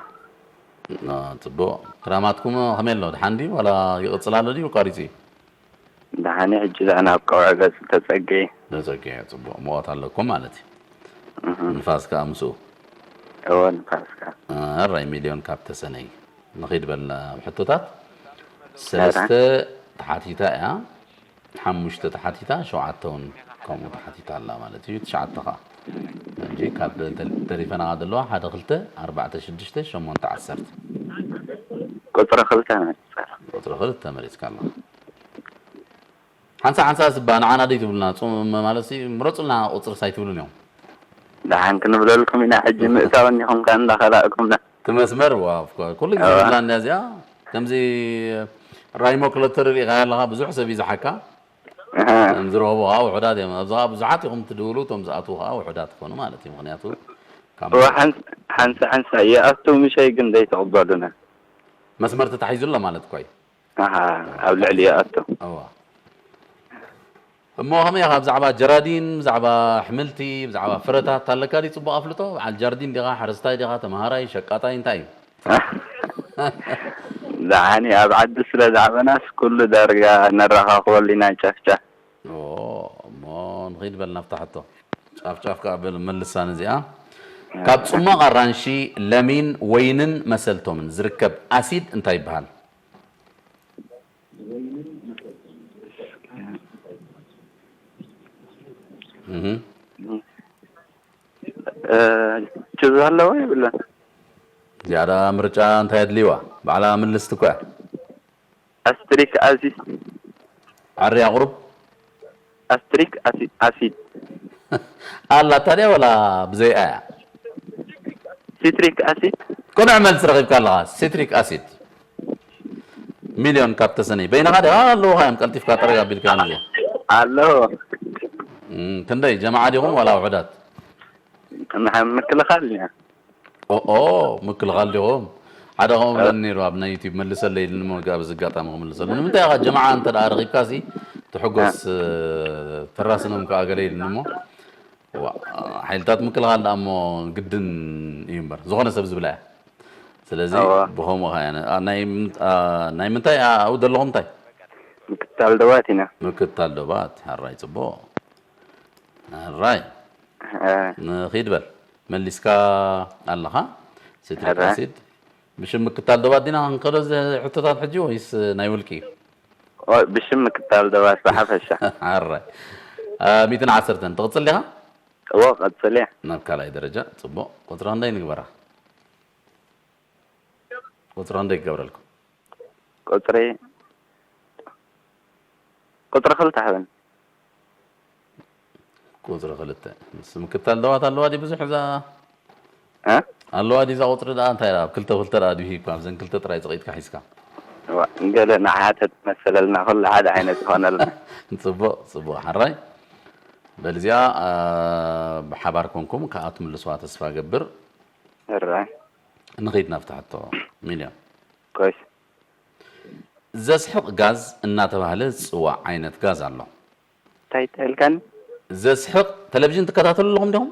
አ፣ ጽቡቕ። ክራማትኩም ከመይ ኣሎ? ደሓን ድዩ ዋላ ይቕጽል ኣሎ ድዩ? ቋሪጹ እዩ? ደሓን እዩ፣ ሕጂ ደኣ ናብ ቀውዒ ገጹ ተጸግየ። ተጸግየ፣ ጽቡቕ። ሙቐት ኣለኩም ማለት እዩ። እህ። ንፋስ ከኣ ምስኡ? እወ፣ ንፋስ ከኣ። አ፣ ኣራይ ሚልዮን ካብ ተሰነይ። ንኺድ በልና ኣብ ሕቶታት። ሰለስተ ተሓቲታ እያ። ሓሙሽተ ተሓቲታ፣ ሸውዓተ እውን ከምኡ ተሓቲታ ኣላ ማለት እዩ። ትሽዓተ ኸዓ። ሕጂ ካብ ተል-፣ ተሪፈናኻ ዘለዋ ሓደ፣ ክልተ፣ ኣርባዕተ፣ ሽዱሽተ፣ ሸሞንተ፣ ዓሰርተ። ቁጽሪ ክልተ መሪጽካ። ቁጽሪ ክልተ መሪጽካ ኣለኻ። ሓንሳ ሓንሳ ስባ ንዓና ደይ ትብሉና፣ ጽም-፣ ማለት ሲ፣ ምረጹልና ቁጽሪ ሳይ ትብሉን እዮም። ደሓን ክንብለልኩም ኢና፣ ሕጂ ምእታውን ኢኹም ከኣ እንዳኸላእኩምና። እቲ መስመር፣ ዋ፣ of course፣ ኩሉ ግዜ እዋ። ንብላ እንድያ እዚኣ። ከምዚ ራይሞ ክለተር ርኢኻዮ ኣለኻ፣ ብዙሕ ሰብ እዩ ዝሓካ። ኣሃ። እቶም ዝረኸቡ ከዓ ውሑዳት እዮም። ኣብዚ ከዓ ብዙሓት ኢኹም ትድውሉ፣ እቶም ዝኣትዉ ከዓ ውሑዳት ትኾኑ ማለት እዩ። ምኽንያቱ ካብ እዋ፣ ሓንስ-፣ ሓንሳ ሓንሳ ይኣቱ ምሸይ ግን ዘይተቐበሉና። መስመር ተታሒዙ ኣሎ ማለት እኮ እዩ። ኣሃ፣ ኣብ ልዕሊ ይኣቱ። እዋ። እሞ ከመይ ኢኻ ብዛዕባ ጀራዲን፣ ብዛዕባ ኣሕምልቲ፣ ብዛዕባ ፍረታት ኣለካ ድዩ ጽቡቕ ኣፍልጦ? በዓል ጃርዲን ዲኻ፣ ሓረስታይ ዲኻ፣ ተምሃራይ፣ ሸቃጣይ እንታይ እዩ? ደሓኒ ኣብ ዓዲ ስለ ዝዓበናስ ኩሉ ዳርጋ ነራኻኽበሉ ኢና ጫፍጫፍ። ኦ፣ እሞ ንኺድ በል ናብታ ሕቶ። ጫፍ ጫፍ ከኣ በል መልሳ ነዚኣ። ካብ ጽሟቕ ኣራንሺ፣ ለሚን፣ ወይንን መሰልቶምን ዝርከብ ኣሲድ እንታይ ይበሃል? እህ። እ፣ ችዝ ኣለዎ የብሉን? ዝያዳ ምርጫ እንታይ ኣድልይዋ? ባዕላ ምልስቲ እኮ እያ። ኣስትሪክ ኣሲድ። ዓሪ ኣቑሩብ። ኣስትሪክ ኣሲድ፣ ኣሲድ። ኣላ ታዲያ ወላ ብዘይኣ እያ? ሲትሪክ ኣሲድ። ቅኑዕ መልሲ ረኺብካ ኣለኻ። ሲትሪክ ኣሲድ። ሚልዮን ካብ ተሰነይ። በይንኻ ዲኻ ኣለዉኻ እዮም ቀልጢፍካ ጠረግ ኣቢልካ እዮም እዚኣ። ኣለዎ። እም፣ ክንደይ ጀማዓ ዲኹም ዋላ ውሑዳት? ምክልኻል እያ። ኦኦ፣ ምክልኻል ዲኹም? ሓደ ከምኡ ብለኒ ነይሩ ኣብ ናይ ዩቲዩብ፣ መልሰለይ ኢልኒ እሞ፣ በዚ ኣጋጣሚ ክምልሰሉ። ንምንታይ ኢኻ ጀማዓ እንተ ደኣ ረኺብካሲ ትሕጎስ፣ እ፣ ተራስኖም ከኣ ገለ ኢልኒ እሞ፣ ዋ፣ ሓይልታት ምክልኻል ደኣ እሞ ግድን እዩ እምበር፣ ዝኾነ ሰብ ዝብላ እያ። ስለዚ እዋ። ብኸምኡ ኸኣ እያ። ነ-፣ ኣ፣ ናይ ምን-፣ ኣ፣ ናይ ምንታይ፣ ኣ፣ ኣብኡ ዘለኹም እንታይ? ምክታል ደባት ኢና። ምክታል ደባት፣ ሕራይ ጽቡቕ። ሕራይ። እ፣ ንኺድ በል። መሊስካ ኣለኻ። ሲትሪክ ሕራይ። ኣሲድ። ብሽም ምክታል ደባት ዲና ክንከዶ እዚ ሕቶታት ሕጂ ወይስ ናይ ውልቂ? ኦ፣ ብሽም ምክታል ደባት ብሓፈሻ። ሕራይ። እ፣ ሚእትን ዓሰርተን ትቕጽል ዲኻ? እዎ፣ ቀጽል እያ። ናብ ካልኣይ ደረጃ። ጽቡቕ። ቁጽሪ ክንደይ ንግበራ? ቁጽሪ ክንደይ ክገብረልኩም? ቁጽሪ፣ ቁጽሪ ክልተ ሓበን። ቁጽሪ ክልተ። ምስ ምክታል ደባት ኣለዋ ድዩ ብዙሕ እዛ? እ? ኣለዋ ድዩ እዛ ቁጽሪ ደኣ? እንታይ ደኣ? ኣብ ክልተ ክልተ ደኣ ድዩ ሂብካ? ኣብዘን ክልተ ጥራይ ጸቒጥካ ሒዝካ? ዋ፣ ገለ ንዓኣ ተትመሰለልና ኩሉ ሓደ ዓይነት ይኾነልና። ጽቡቕ፣ ጽቡቕ። ሕራይ። በል እዚኣ፣ ኣ፣ ብሓባር ኮንኩም ከኣ ትምልስዋ ተስፋ እገብር። ሕራይ። ንኺድ ናብታ ሕቶ ሚልዮን። ኮይስ። ዘስሕቕ ጋዝ እናተባህለ ዝጽዋዕ ዓይነት ጋዝ ኣሎ። እንታይ ተልካኒ? ዘስሕቕ፣ ቴሌቪዥን ትከታተሉ ኣለኹም ዲኹም?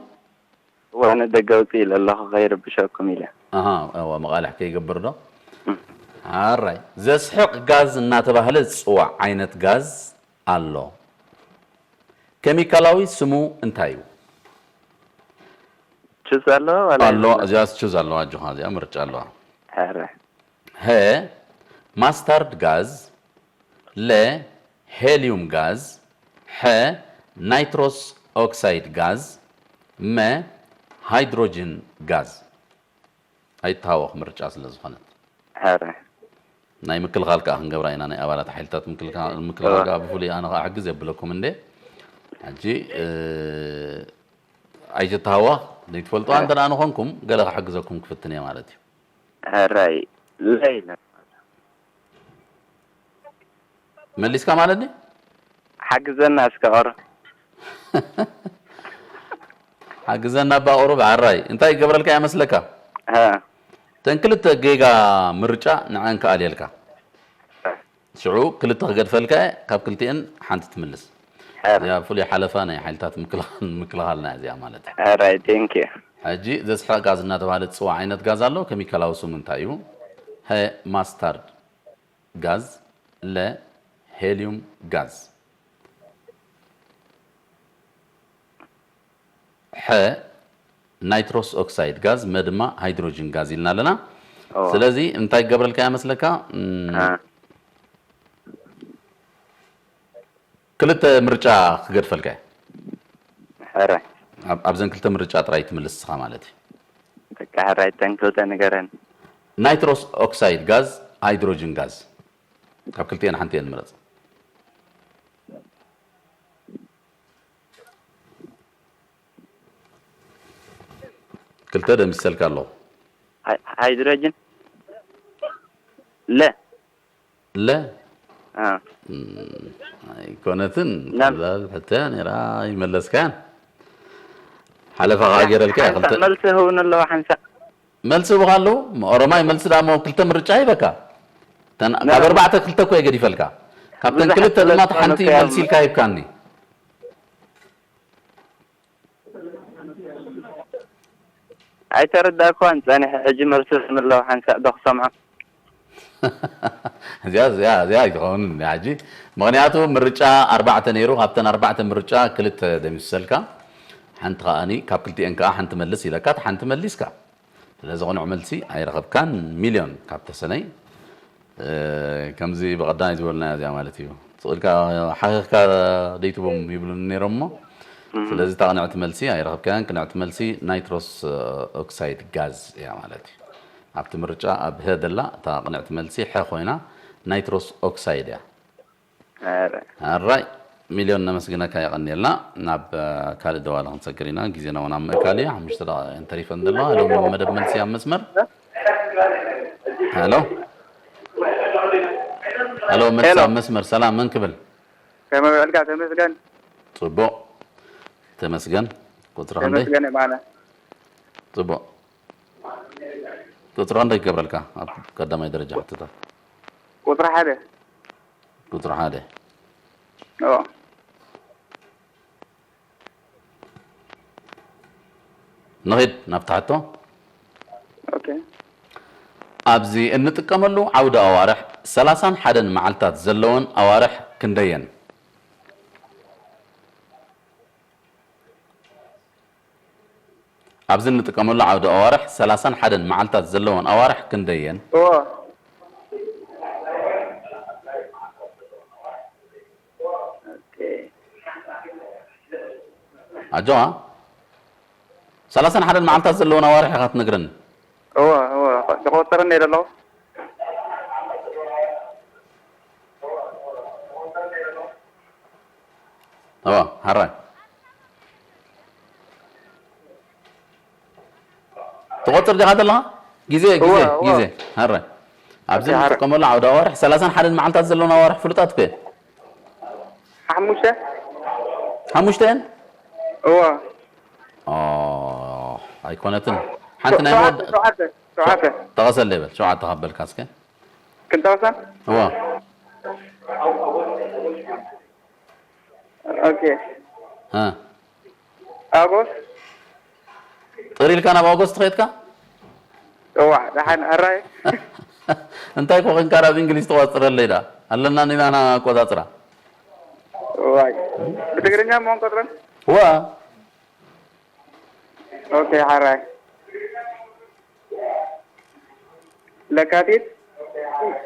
እዋ፣ ንደገ ውፅእ ኢለ ኣለኹ ከይርብሸኩም ኢለ። ኣሃ፣ እዋ፣ መቓልሕ ከይገብር ዶ? ኣራይ፣ ዘስሕቕ ጋዝ እናተባህለ ዝጽዋዕ ዓይነት ጋዝ ኣሎ። ኬሚካላዊ ስሙ እንታይ እዩ? ቹዝ ኣለዋ ዋላ ኣሎ፣ የብላን? እዚኣስ ቹዝ ኣለዋ፣ ኣጆኻ፣ እዚኣ ምርጫ ኣለዋ። ኧረ። ሀ፣ ማስታርድ ጋዝ፣ ለ፣ ሄሊዩም ጋዝ፣ ሐ፣ ናይትሮስ ኦክሳይድ ጋዝ፣ መ፣ ሃይድሮጅን ጋዝ። ኣይትሃወኽ፣ ምርጫ ስለ ዝኾነት። ኧረ። ናይ ምክልኻል ከኣ ክንገብራ ኢና፣ ናይ ኣባላት ሓይልታት ምክልኻ-፣ ምክልኻል ከኣ ብፍሉይ ኣነ ከኣ ሕግዝ የብለኩም እንዴ። ሕጂ፣ እ፣ ኣይትተሃወኽ፣ ዘይትፈልጦ እንተ ደኣ ንኾንኩም ገለ ክሕግዘኩም ክፍትን እየ ማለት እዩ። ሕራይ ለይለ መሊስካ ማለት ድዩ? ሓግዘና እስከ ኦሮ። ሓግዘና ኣባ ቁሩብ። ዓራይ እንታይ ይገብረልካ ይመስለካ? ሀ። ተን ክልተ ጌጋ ምርጫ ንዐን ክኣልየልካ። ሽዑ ክልተ ክገድፈልካ እየ፣ ካብ ክልቲኤን ሓንቲ ትምልስ። ሕራይ። እዚኣ ፍሉይ ሓለፋ ናይ ሓይልታት ምክልኻል፣ ምክልኻልና እያ እዚኣ ማለት እዩ። ሕራይ፣ ቴንክ ዩ። ሕጂ ዘስሕቕ ጋዝ እናተባህለ ዝፅዋዕ ዓይነት ጋዝ ኣሎ። ኬሚካላዊ ስሙ እንታይ እዩ? ሀ፣ ማስታርድ ጋዝ፣ ለ፣ ሄሊዩም ጋዝ፣ ሐ፣ ናይትሮስ ኦክሳይድ ጋዝ፣ መ ድማ ሃይድሮጅን ጋዝ ኢልና ኣለና። ኦ። ስለዚ እንታይ ክገብረልካ እያ መስለካ? እም፣ አ። ክልተ ምርጫ ክገድፈልካ እየ። ሕራይ። ኣብ-፣ ኣብዘን ክልተ ምርጫ ጥራይ ትምልስ እስኻ ማለት እዩ። በቃ ሕራይ፣ ተን ክልተ ንገረን። ናይትሮስ ኦክሳይድ ጋዝ፣ ሃይድሮጅን ጋዝ። ካብ ክልቲኤን ሓንቲ እየን ንምረጽ። ክልተ ደምሲሰልካ ኣለኹ። ሃይ-፣ ሃይድሮጅን። ለ። ለ? አ። እም፣ ኣይኮነትን። ናብ- ቀላል ሕቶ እያ ነይራ፣ ኣይመለስካያን። ሓለፋ ከኣ ገይረልካ እያ፣ ሓንሳእ ክልተ- መልሲ ህቡን ኣለዎ ሓንሳእ። መልሲ ህቡኻ ኣለዉ? ኦሮማይ መልሲ ደኣ እሞ ክልተ ምርጫ ሂበካ። ተን ካብ ኣርባዕተ ክልተ እኮ የገዲፈልካ። ካብተን ክልተ ድማ ሓንቲ መልሲ ኢልካ ሂብካኒ። ኣይተረዳእኳን ጸኒሐ። ሕጂ መልሲ ምለው ሓንሳእ ዶ ክሰምዖ? እዚኣ እዚኣ እዚኣ ኣይትኸውን ሕጂ። ምኽንያቱ ምርጫ ኣርባዕተ ነይሩ። ካብተን ኣርባዕተ ምርጫ ክልተ ደምሰልካ፣ ሓንቲ ከኣኒ ካብ ክልቲኤን ከኣ ሓንቲ መልስ ኢለካ፣ ሓንቲ መሊስካ። ስለዚ ቅኑዕ መልሲ ኣይረኸብካን። ሚልዮን ካብ ተሰነይ ከምዚ ብቐዳማይ ዝበልናያ እዚኣ ማለት እዩ። ስቕ ኢልካ ሓኺኽካ ደይትቦም ይብሉኒ ነይሮም እሞ፣ ስለዚ እታ ቅንዕቲ መልሲ ኣይረኸብካያን። ቅንዕቲ መልሲ ናይትሮስ ኦክሳይድ ጋዝ እያ ማለት እዩ። ኣብቲ ምርጫ ኣብ ሀ ደላ እታ ቅንዕቲ መልሲ ሐ ኮይና ናይትሮስ ኦክሳይድ እያ። ኣራይ ሚልዮን ነመስግነካ የቐንየልና። ናብ ካልእ ደዋሊ ክንሰግር ኢና። ግዜና እውን ኣብ ምእካል እዩ። ሓሙሽተ ደቂቕ እየን ተሪፈን ዘለዋ። ሎም መደብ መልሲ ኣብ መስመር። ሄሎ ሄሎ፣ መልሲ ኣብ መስመር። ሰላም፣ መን ክብል? ከመይ ውዕልካ? ተመስገን። ጽቡቕ ተመስገን። ቁጽሪ ክንደይ? ተመስገን የማነ። ጽቡቕ። ቁጽሪ ክንደይ ክገብረልካ ኣብ ቀዳማይ ደረጃ ሕቶታት? ቁጽሪ ሓደ። ቁጽሪ ሓደ። ንኺድ ናብቲ ሕቶ። ኣብዚ እንጥቀመሉ ዓውደ ኣዋርሕ ሰላሳን ሓደን መዓልታት ዘለወን ኣዋርሕ ክንደየን? ኣብዚ እንጥቀመሉ ዓውደ ኣዋርሕ ሰላሳን ሓደን መዓልታት ዘለወን ኣዋርሕ ክንደየን? ኣጆኻ ሰላሳን ሓደን መዓልታት ዘለወን ኣዋርሕ ኢኻ ትነግረኒ። እወ እወ ዝቆፅር እንደ ዘለኹ። እወ ሓራይ ትቆፅር ዲኻ ዘለኻ? ግዜ ግዜ ግዜ ሓራይ ኣብዚ ንጥቀመሉ ዓውደ ኣዋርሕ ሰላሳን ሓደን መዓልታት ዘለወን ኣዋርሕ ፍሉጣት እኮ እየን። ሓሙሽተ ሓሙሽተ እየን? እወ ኣይኮነትን ሓንቲ ናይ ወድ ሸውዓተ ሸውዓተ ጠቐሰለይ በል ሸውዓተ ካበልካ እስከ ክንጠቕሰን እወ ኦኬ ኣጎስ ጥሪ ኢልካ ናብ ኣጎስ ትኸድካ እዋ ደሓን ሕራይ እንታይ ኮ ኮንካ ናብ እንግሊዝ ተቋፅረለይ ዳ ኣለና ኒናና ኣቆፃፅራ ዋይ ብትግርኛ መሆን ቆፅረን ዋ ኦኬ ሓራይ ለካቲት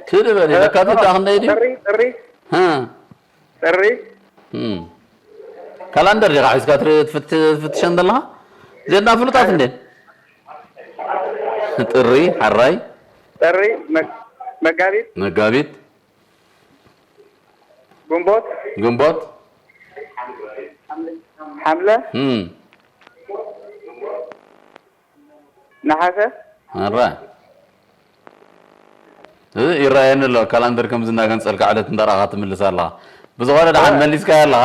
ክድ በል ለካቲት ዳ ክንደይ ድዩ ጥሪ ጥሪ እ ጥሪ እም። ካላንደር ዲኻ ሒዝካ ትር- ትፍት- ትፍትሸን ዘለኻ ዜድና ፍሉጣት እንዴ ጥሪ ሓራይ ጥሪ መ- መጋቢት መጋቢት ግንቦት ግንቦት ሓምለ እም። ነሓሰ ኣራ እዚ ይረኣየኒ ኣሎ ካላንደር ከምዚ እናገንፀልካ ዕለት እንዳረኣኻ ትምልስ ኣለኻ ብዝኾነ ደሓን መሊስካዮ ኣለኻ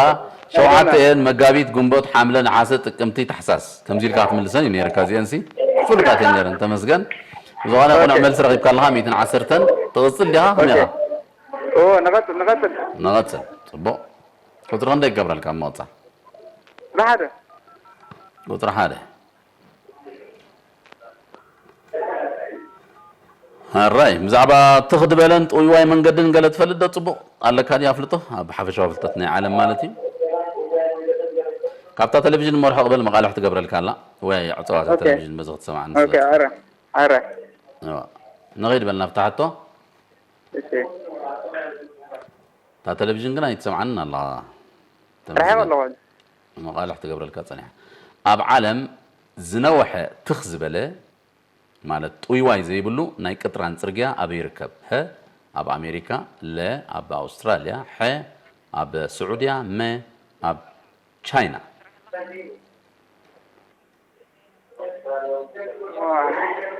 ሸውዓተ እየን መጋቢት ግንቦት ሓምለ ነሓሰ ጥቅምቲ ታሕሳስ ከምዚ ኢልካ ክትምልሰን እዩ ነይርካ እዚአን ሲ ፍሉጣት እየን ነይረን ተመስገን ብዝኾነ ቁኑዕ መልሲ ረኺብካ ኣለኻ ሚእትን ዓሰርተን ትቕፅል ዲኻ ከመይ ኢኻ ኦ ንቐፅል ንቐፅል ንቐፅል ፅቡቕ ቁፅሪ ክንደይ ክገብረልካ ኣብ ምቕፃል ብሓደ ቁፅሪ ሓደ ኣራይ ብዛዕባ ትኽ ዝበለን ጥውይዋይ መንገድን ገለ ትፈልጥ ዶ ፅቡቕ ኣለካ ድዩ ኣፍልጦ ኣብ ሓፈሻዊ ፍልጠት ናይ ዓለም ማለት እዩ ካብታ ቴሌቪዥን መርሖ ቅበል መቓልሕ ትገብረልካ ኣላ ወይ ዕፀዋታ ቴሌቪዥን በዚ ክትሰማዕኒ ኦኬ ኣረ ኣረ ንኸይድ በል ናብታ ሕቶ እሺ እታ ቴሌቪዥን ግን ኣይትሰምዓንን ኣላ ርሒቕ ኣለኹ መቓልሕ ትገብረልካ ጸኒሓ ኣብ ዓለም ዝነወሐ ትኽ ዝበለ ማለት ጥውይዋይ ዘይብሉ ናይ ቅጥራን ጽርግያ ኣበይ ይርከብ? ሀ ኣብ ኣሜሪካ፣ ለ ኣብ ኣውስትራልያ፣ ሐ ኣብ ስዑድያ፣ መ ኣብ ቻይና።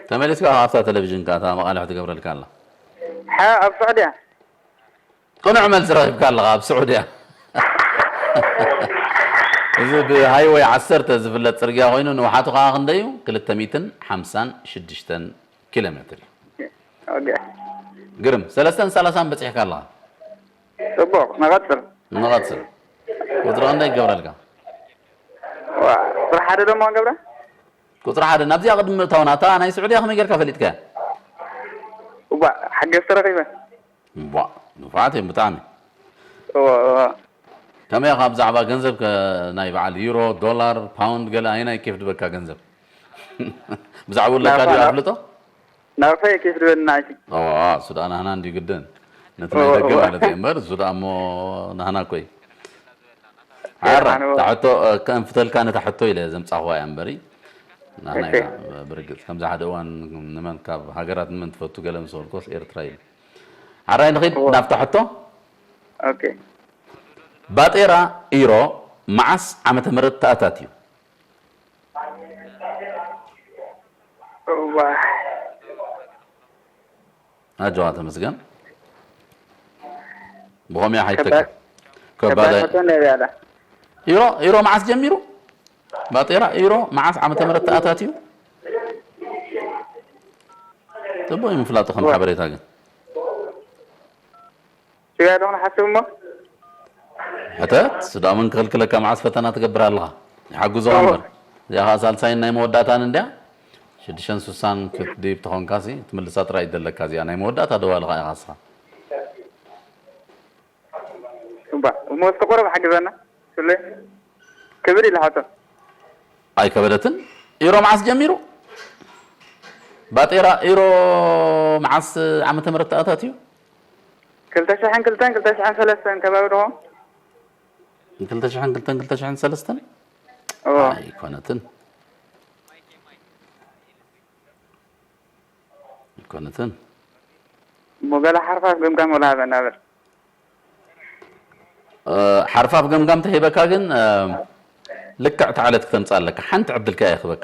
ተመሊስካ ኣብታ ቴሌቪዥን ከኣ እታ መቓልሕ ትገብረልካ ኣላ። ሐ ኣብ ስዑድያ። ቅኑዕ መልሲ ረኺብካ ኣለኻ ኣብ ስዑድያ። እዚ ብሃይወይ ዓሰርተ ዝፍለጥ ጽርግያ ኮይኑ ንውሓቱ ከኣ ክንደይ እዩ? ክልተ ሚእትን ሓምሳን ሽዱሽተን ኪሎ ሜትር እዩ። ኦኬ። ግርም፣ ሰለስተን ሰላሳን በጺሕካ ኣለኻ። ጽቡቕ፣ ንቐጽል። ንቐጽል። ቁጽሪ ክንደይ ይገብረልካ? ዋ፣ ቁጽሪ ሓደ ደሞ ገብረ? ቁጽሪ ሓደ፣ ናብዚኣ ቅድሚ ምእታውና፣ እታ ናይ ስዑድያ ከመይ ጌርካ ፈሊጥካያ? እዋ፣ ሓገዝ ተረኺበ። ዋ፣ ንፉዓት እዮም ብጣዕሚ። እዋ፣ እዋ። ከመይ ኢኻ ብዛዕባ ገንዘብ ከ ናይ በዓል ዩሮ፣ ዶላር፣ ፓውንድ ገለ ኣየናይ ኬፍ ድበካ ገንዘብ? ብዛዕባ ለካ ድዩ ኣፍልጦ? ናርፈ ኬፍ ድበልና ኣይቲ። ዋ፣ እሱ ደኣ ናህና እንድዩ ግድን። ነቲ ናይ ደገ ማለት እዩ እምበር፣ እሱ ደኣ እሞ ናህና እኮ እዩ። ሓራ፣ እታ ሕቶ፣ እ፣ ከንፍተልካ ነታ ሕቶ ኢለ ዘምጻኹዋ እያ እምበሪ። ናህና ኢና፣ ብርግጽ። ከምዚ ሓደ እዋን ንመን ካብ ሃገራት ንመን ትፈቱ ገለ ምስ በልኩስ ኤርትራ ኢሉ። ሓራይ ንኺድ ናብታ ሕቶ። ኦኬ። ባጤራ ኢሮ መዓስ ዓመተ ምህረት ተኣታትዩ? እዋ። ኣጆኻ ተመስገን። ብኸምያ ሓይተካ። ከባድ ከባድ ሕቶ እንደ ያለ። ኢሮ ኢሮ መዓስ ጀሚሩ? ባጤራ ኢሮ መዓስ ዓመተ ምህረት ተኣታትዩ? ጽቡቕ እዩ ምፍላጡ ከም ሓበሬታ ግን። ሽያ ዶ ንሓስብ እሞ። ሕተት፣ እሱ ደኣ መን ክኽልክለካ፣ መዓስ ፈተና ትገብር ኣለኻ? ይሓግዞኻ እምበር። እዚኣ ኸኣ ሳልሳይን ናይ መወዳእታን እንድያ። ሽዱሽተን ስሳን ክትድይብ ተኾንካሲ፣ ትምልሳ ጥራይ እዩ ዘለካ። እዚኣ ናይ መወዳእታ ደዋልኻ ኢኻ ንስኻ። እባ፣ እሞ እስቲ ቁሩብ ሓግዘና። ስለ ክብል ኢለ ሓቶ። ኣይከበደትን። ኢሮ መዓስ ጀሚሩ? ባጤራ ኢሮ መዓስ ዓመተ ምህረት ተኣታትዩ? ክልተ ሽሕን ክልተን፣ ክልተ ሽሕን ሰለስተን ከባቢ ዶ? ክልተ ሽሕን ክልተን፣ ክልተ ሽሕን ሰለስተን? እዎ። ኣይኮነትን። ኣይኮነትን። እሞ ገለ ሓርፋፍ ገምጋም ወላ ሃበና በል። እ፣ ሓርፋፍ ገምጋም ተሂበካ ግን፣ እ፣ ልክዕ እታ ዕለት ክተምጽእ ኣለካ። ሓንቲ ዕድል ከኣ ይኽበካ።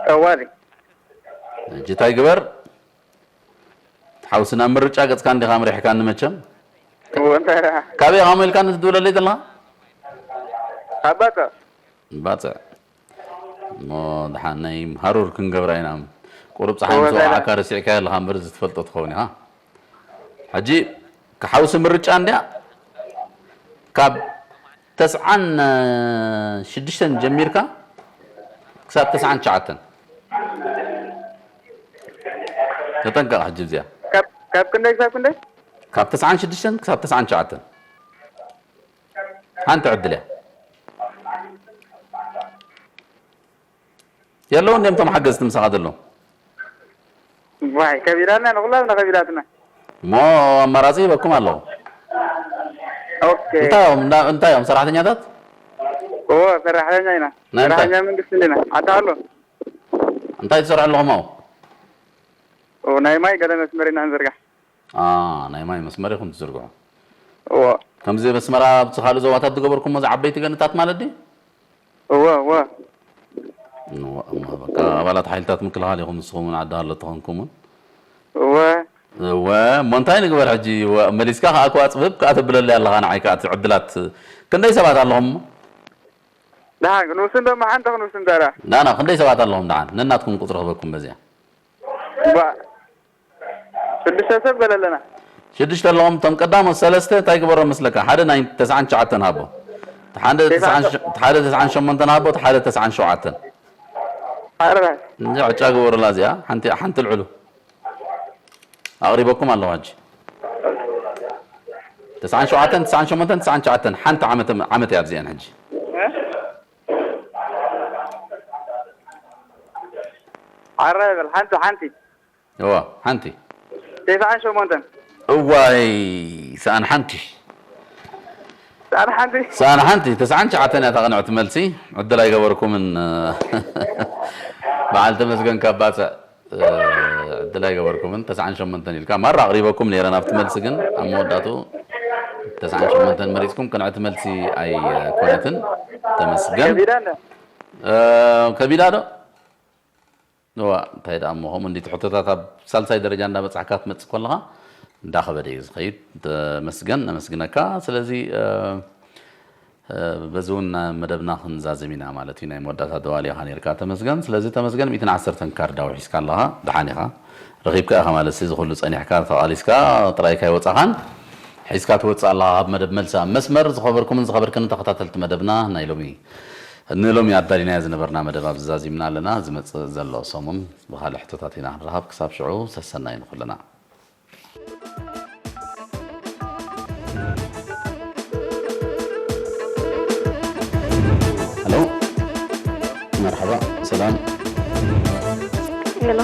ጠዋሊ። ሕጂ እንታይ ግበር? ሓውሲ ናብ ምርጫ ገጽካ እንዲኻ ኣምሪሕካኒ መቸም። እዎ፣ እንታይ ደኣ? ካበይ ኢኻ ሞልካኒ ትድውለለይ ዘለኻ? ኣባጻ። ባጽዕ። እሞ ደሓን ናይ ሃሩር ክንገብራ ኢና። ቁሩብ ጸሓይ እወ፣ ምስ ወቕዓካ ሰላም። ረሲዕካዮ ኣለኻ እምበር፣ እዚ ትፈልጦ ትኸውን ኢኻ። ሕጂ፣ ክሓውሲ ምርጫ እንድያ፣ ካብ ተስዓን ሽዱሽተን ጀሚርካ ክሳብ ተስዓን ትሽዓተን። ተጠንቀቕ ሕጂ እዚኣ። ካብ፣ ካብ ክንደይ ክሳብ ክንደይ? ካብ ተስዓን ሽዱሽተን ክሳብ ተስዓን ትሽዓተን። ሓንቲ ዕድል እያ። የለውን ድዮም እቶም ሓገዝቲ ምሳኻ ዘለዉ? ዋይ፣ ከቢዳትና፣ ንኹላትና ከቢዳትና። እሞ ኣማራጺ ሂበኩም ኣለኹ። ኦኬ። እንታይ እዮም? እንዳ-፣ እንታይ እዮም? ሰራሕተኛታት? እዎ፣ ሰራሕተኛ ኢና። ናይ እንታይ? ሰራሕተኛ መንግስቲ እንዲና። ኣታ ኣሎ። እንታይ ትሰርሑ ኣለኹም ኣብኡ? ኦ፣ ናይ ማይ ገለ መስመር ኢና ንዝርጋሕ። ኣ፣ ናይ ማይ መስመር ኢኹም ትዝርግሑ። እዎ። ከምዚ ኣብ ኣስመራ ኣብቲ ካልእ ዞባታት ዝገበርኩሞ ዝዓበይቲ ገንታት ማለት ድዩ? እዎ፣ እዎ። እዋ፣ እዋ፣ በቃ ኣባላት ሓይልታት ምክልኻል ኢኹም ንስኹም እውን ዓዲ ሃሎ ተኾንኩም እውን። እዎ። እወ፣ እሞ እንታይ ንግበር ሕጂ? እወ፣ መሊስካ ከኣ ክዋ ጽብብ ከኣ ተብለለይ ኣለኻ ንዓይ ከኣ እቲ ዕድላት። ክንደይ ሰባት ኣለኹም? ደሓን ክንውስን ዶ መሓንተ ክንውስን ዳራ? ናና፣ ክንደይ ሰባት ኣለኹም ደሓን? ነናትኩም ቁጽሪ ክበኩም በዚኣ። ባ-፣ ሽዱሽተ ሰብ በለለና። ሽዱሽተ ኣለኹም። እቶም ቀዳሞት ሰለስተ እንታይ ግበሮም መስለካ? ሓደ ናይ ተስዓን ትሽዓተን ሃቦ። እቲ ሓደ ተስዓን ሸ-፣ እቲ ሓደ ተስዓን ሸሞንተን ሃቦ፣ እቲ ሓደ ተስዓን ሸውዓተን። ኣረ። እንጂ ዕጫ ግበሩላ እዚኣ። ሓንቲ፣ ሓንቲ ልዕሉ። ኣቕሪበኩም ኣለኹ ሕጂ። ተስዓን ሸውዓተን፣ ተስዓን ሸሞንተን፣ ተስዓን ትሽዓተን። ሓንቲ ዓመት፣ ዓመት እያ ኣብዚኣን ሕጂ። ኣረ በል፣ ሓንቲ፣ ሓንቲ። እዋ፣ ሓንቲ። ተስዓን ሸሞንተን። እዋይ፣ ሰኣን ሓንቲ። ሰኣን ሓንቲ። ሰኣን ሓንቲ፣ ተስዓን ትሽዓተን እያ እታ ቅንዕቲ መልሲ። ዕድል ኣይገበርኩምን። በዓል ተመስገን ካብ ባጽዕ፣ እ፣ ዕድል ኣይገበርኩምን። ተስዓን ሸሞንተን ኢልካ። ማራ ኣቕሪበኩም ነይረ ናብቲ መልሲ፣ ግን ኣብ መወዳእትኡ ተስዓን ሸሞንተን መሪጽኩም። ቅንዕቲ መልሲ ኣይኮነትን። ተመስገን። ከቢዳ እንደ? እ፣ ከቢዳ ዶ? እዋ፣ እንታይ ደኣ እሞ፣ ከምኡ እንዲ ሕቶታት ኣብ ሳልሳይ ደረጃ እንዳበጻሕካ ክትመጽእ ከለኻ፣ እንዳኸበደ እዩ ዝኸይድ። ተመስገን፣ ነመስግነካ። ስለዚ፣ እ፣ እ፣ በዚ እውን መደብና ክንዛዝም ኢና ማለት እዩ። ናይ መወዳእታ ደዋሊ ኢኻ ነይርካ ተመስገን። ስለዚ ተመስገን፣ ሚእትን ዓሰርተን ካርድ ኣውሒስካ ኣለኻ፣ ደሓን ኢኻ። ረኺብካ ኢኻ ማለት እዚ ኩሉ ጸኒሕካ ተቓሊስካ ጥራይካ ይወጻኻን ሒዝካ ትወጽእ ኣለኻ ኣብ መደብ መልሲ ኣብ መስመር። ዝኸበርኩምን ዝኸበርክን ተኸታተልቲ መደብና ናይ ሎሚ ንሎሚ ኣዳሊናዮ ዝነበርና መደብ ኣብዚ ዛዚምና ኣለና። ዝመጽእ ዘሎ ሰሙን ብኻልእ ሕቶታት ኢና ክንረኻብ። ክሳብ ሽዑ ሰሰናይ ንኹልና። ሄሎ፣ መርሓባ፣ ሰላም። ሄሎ፣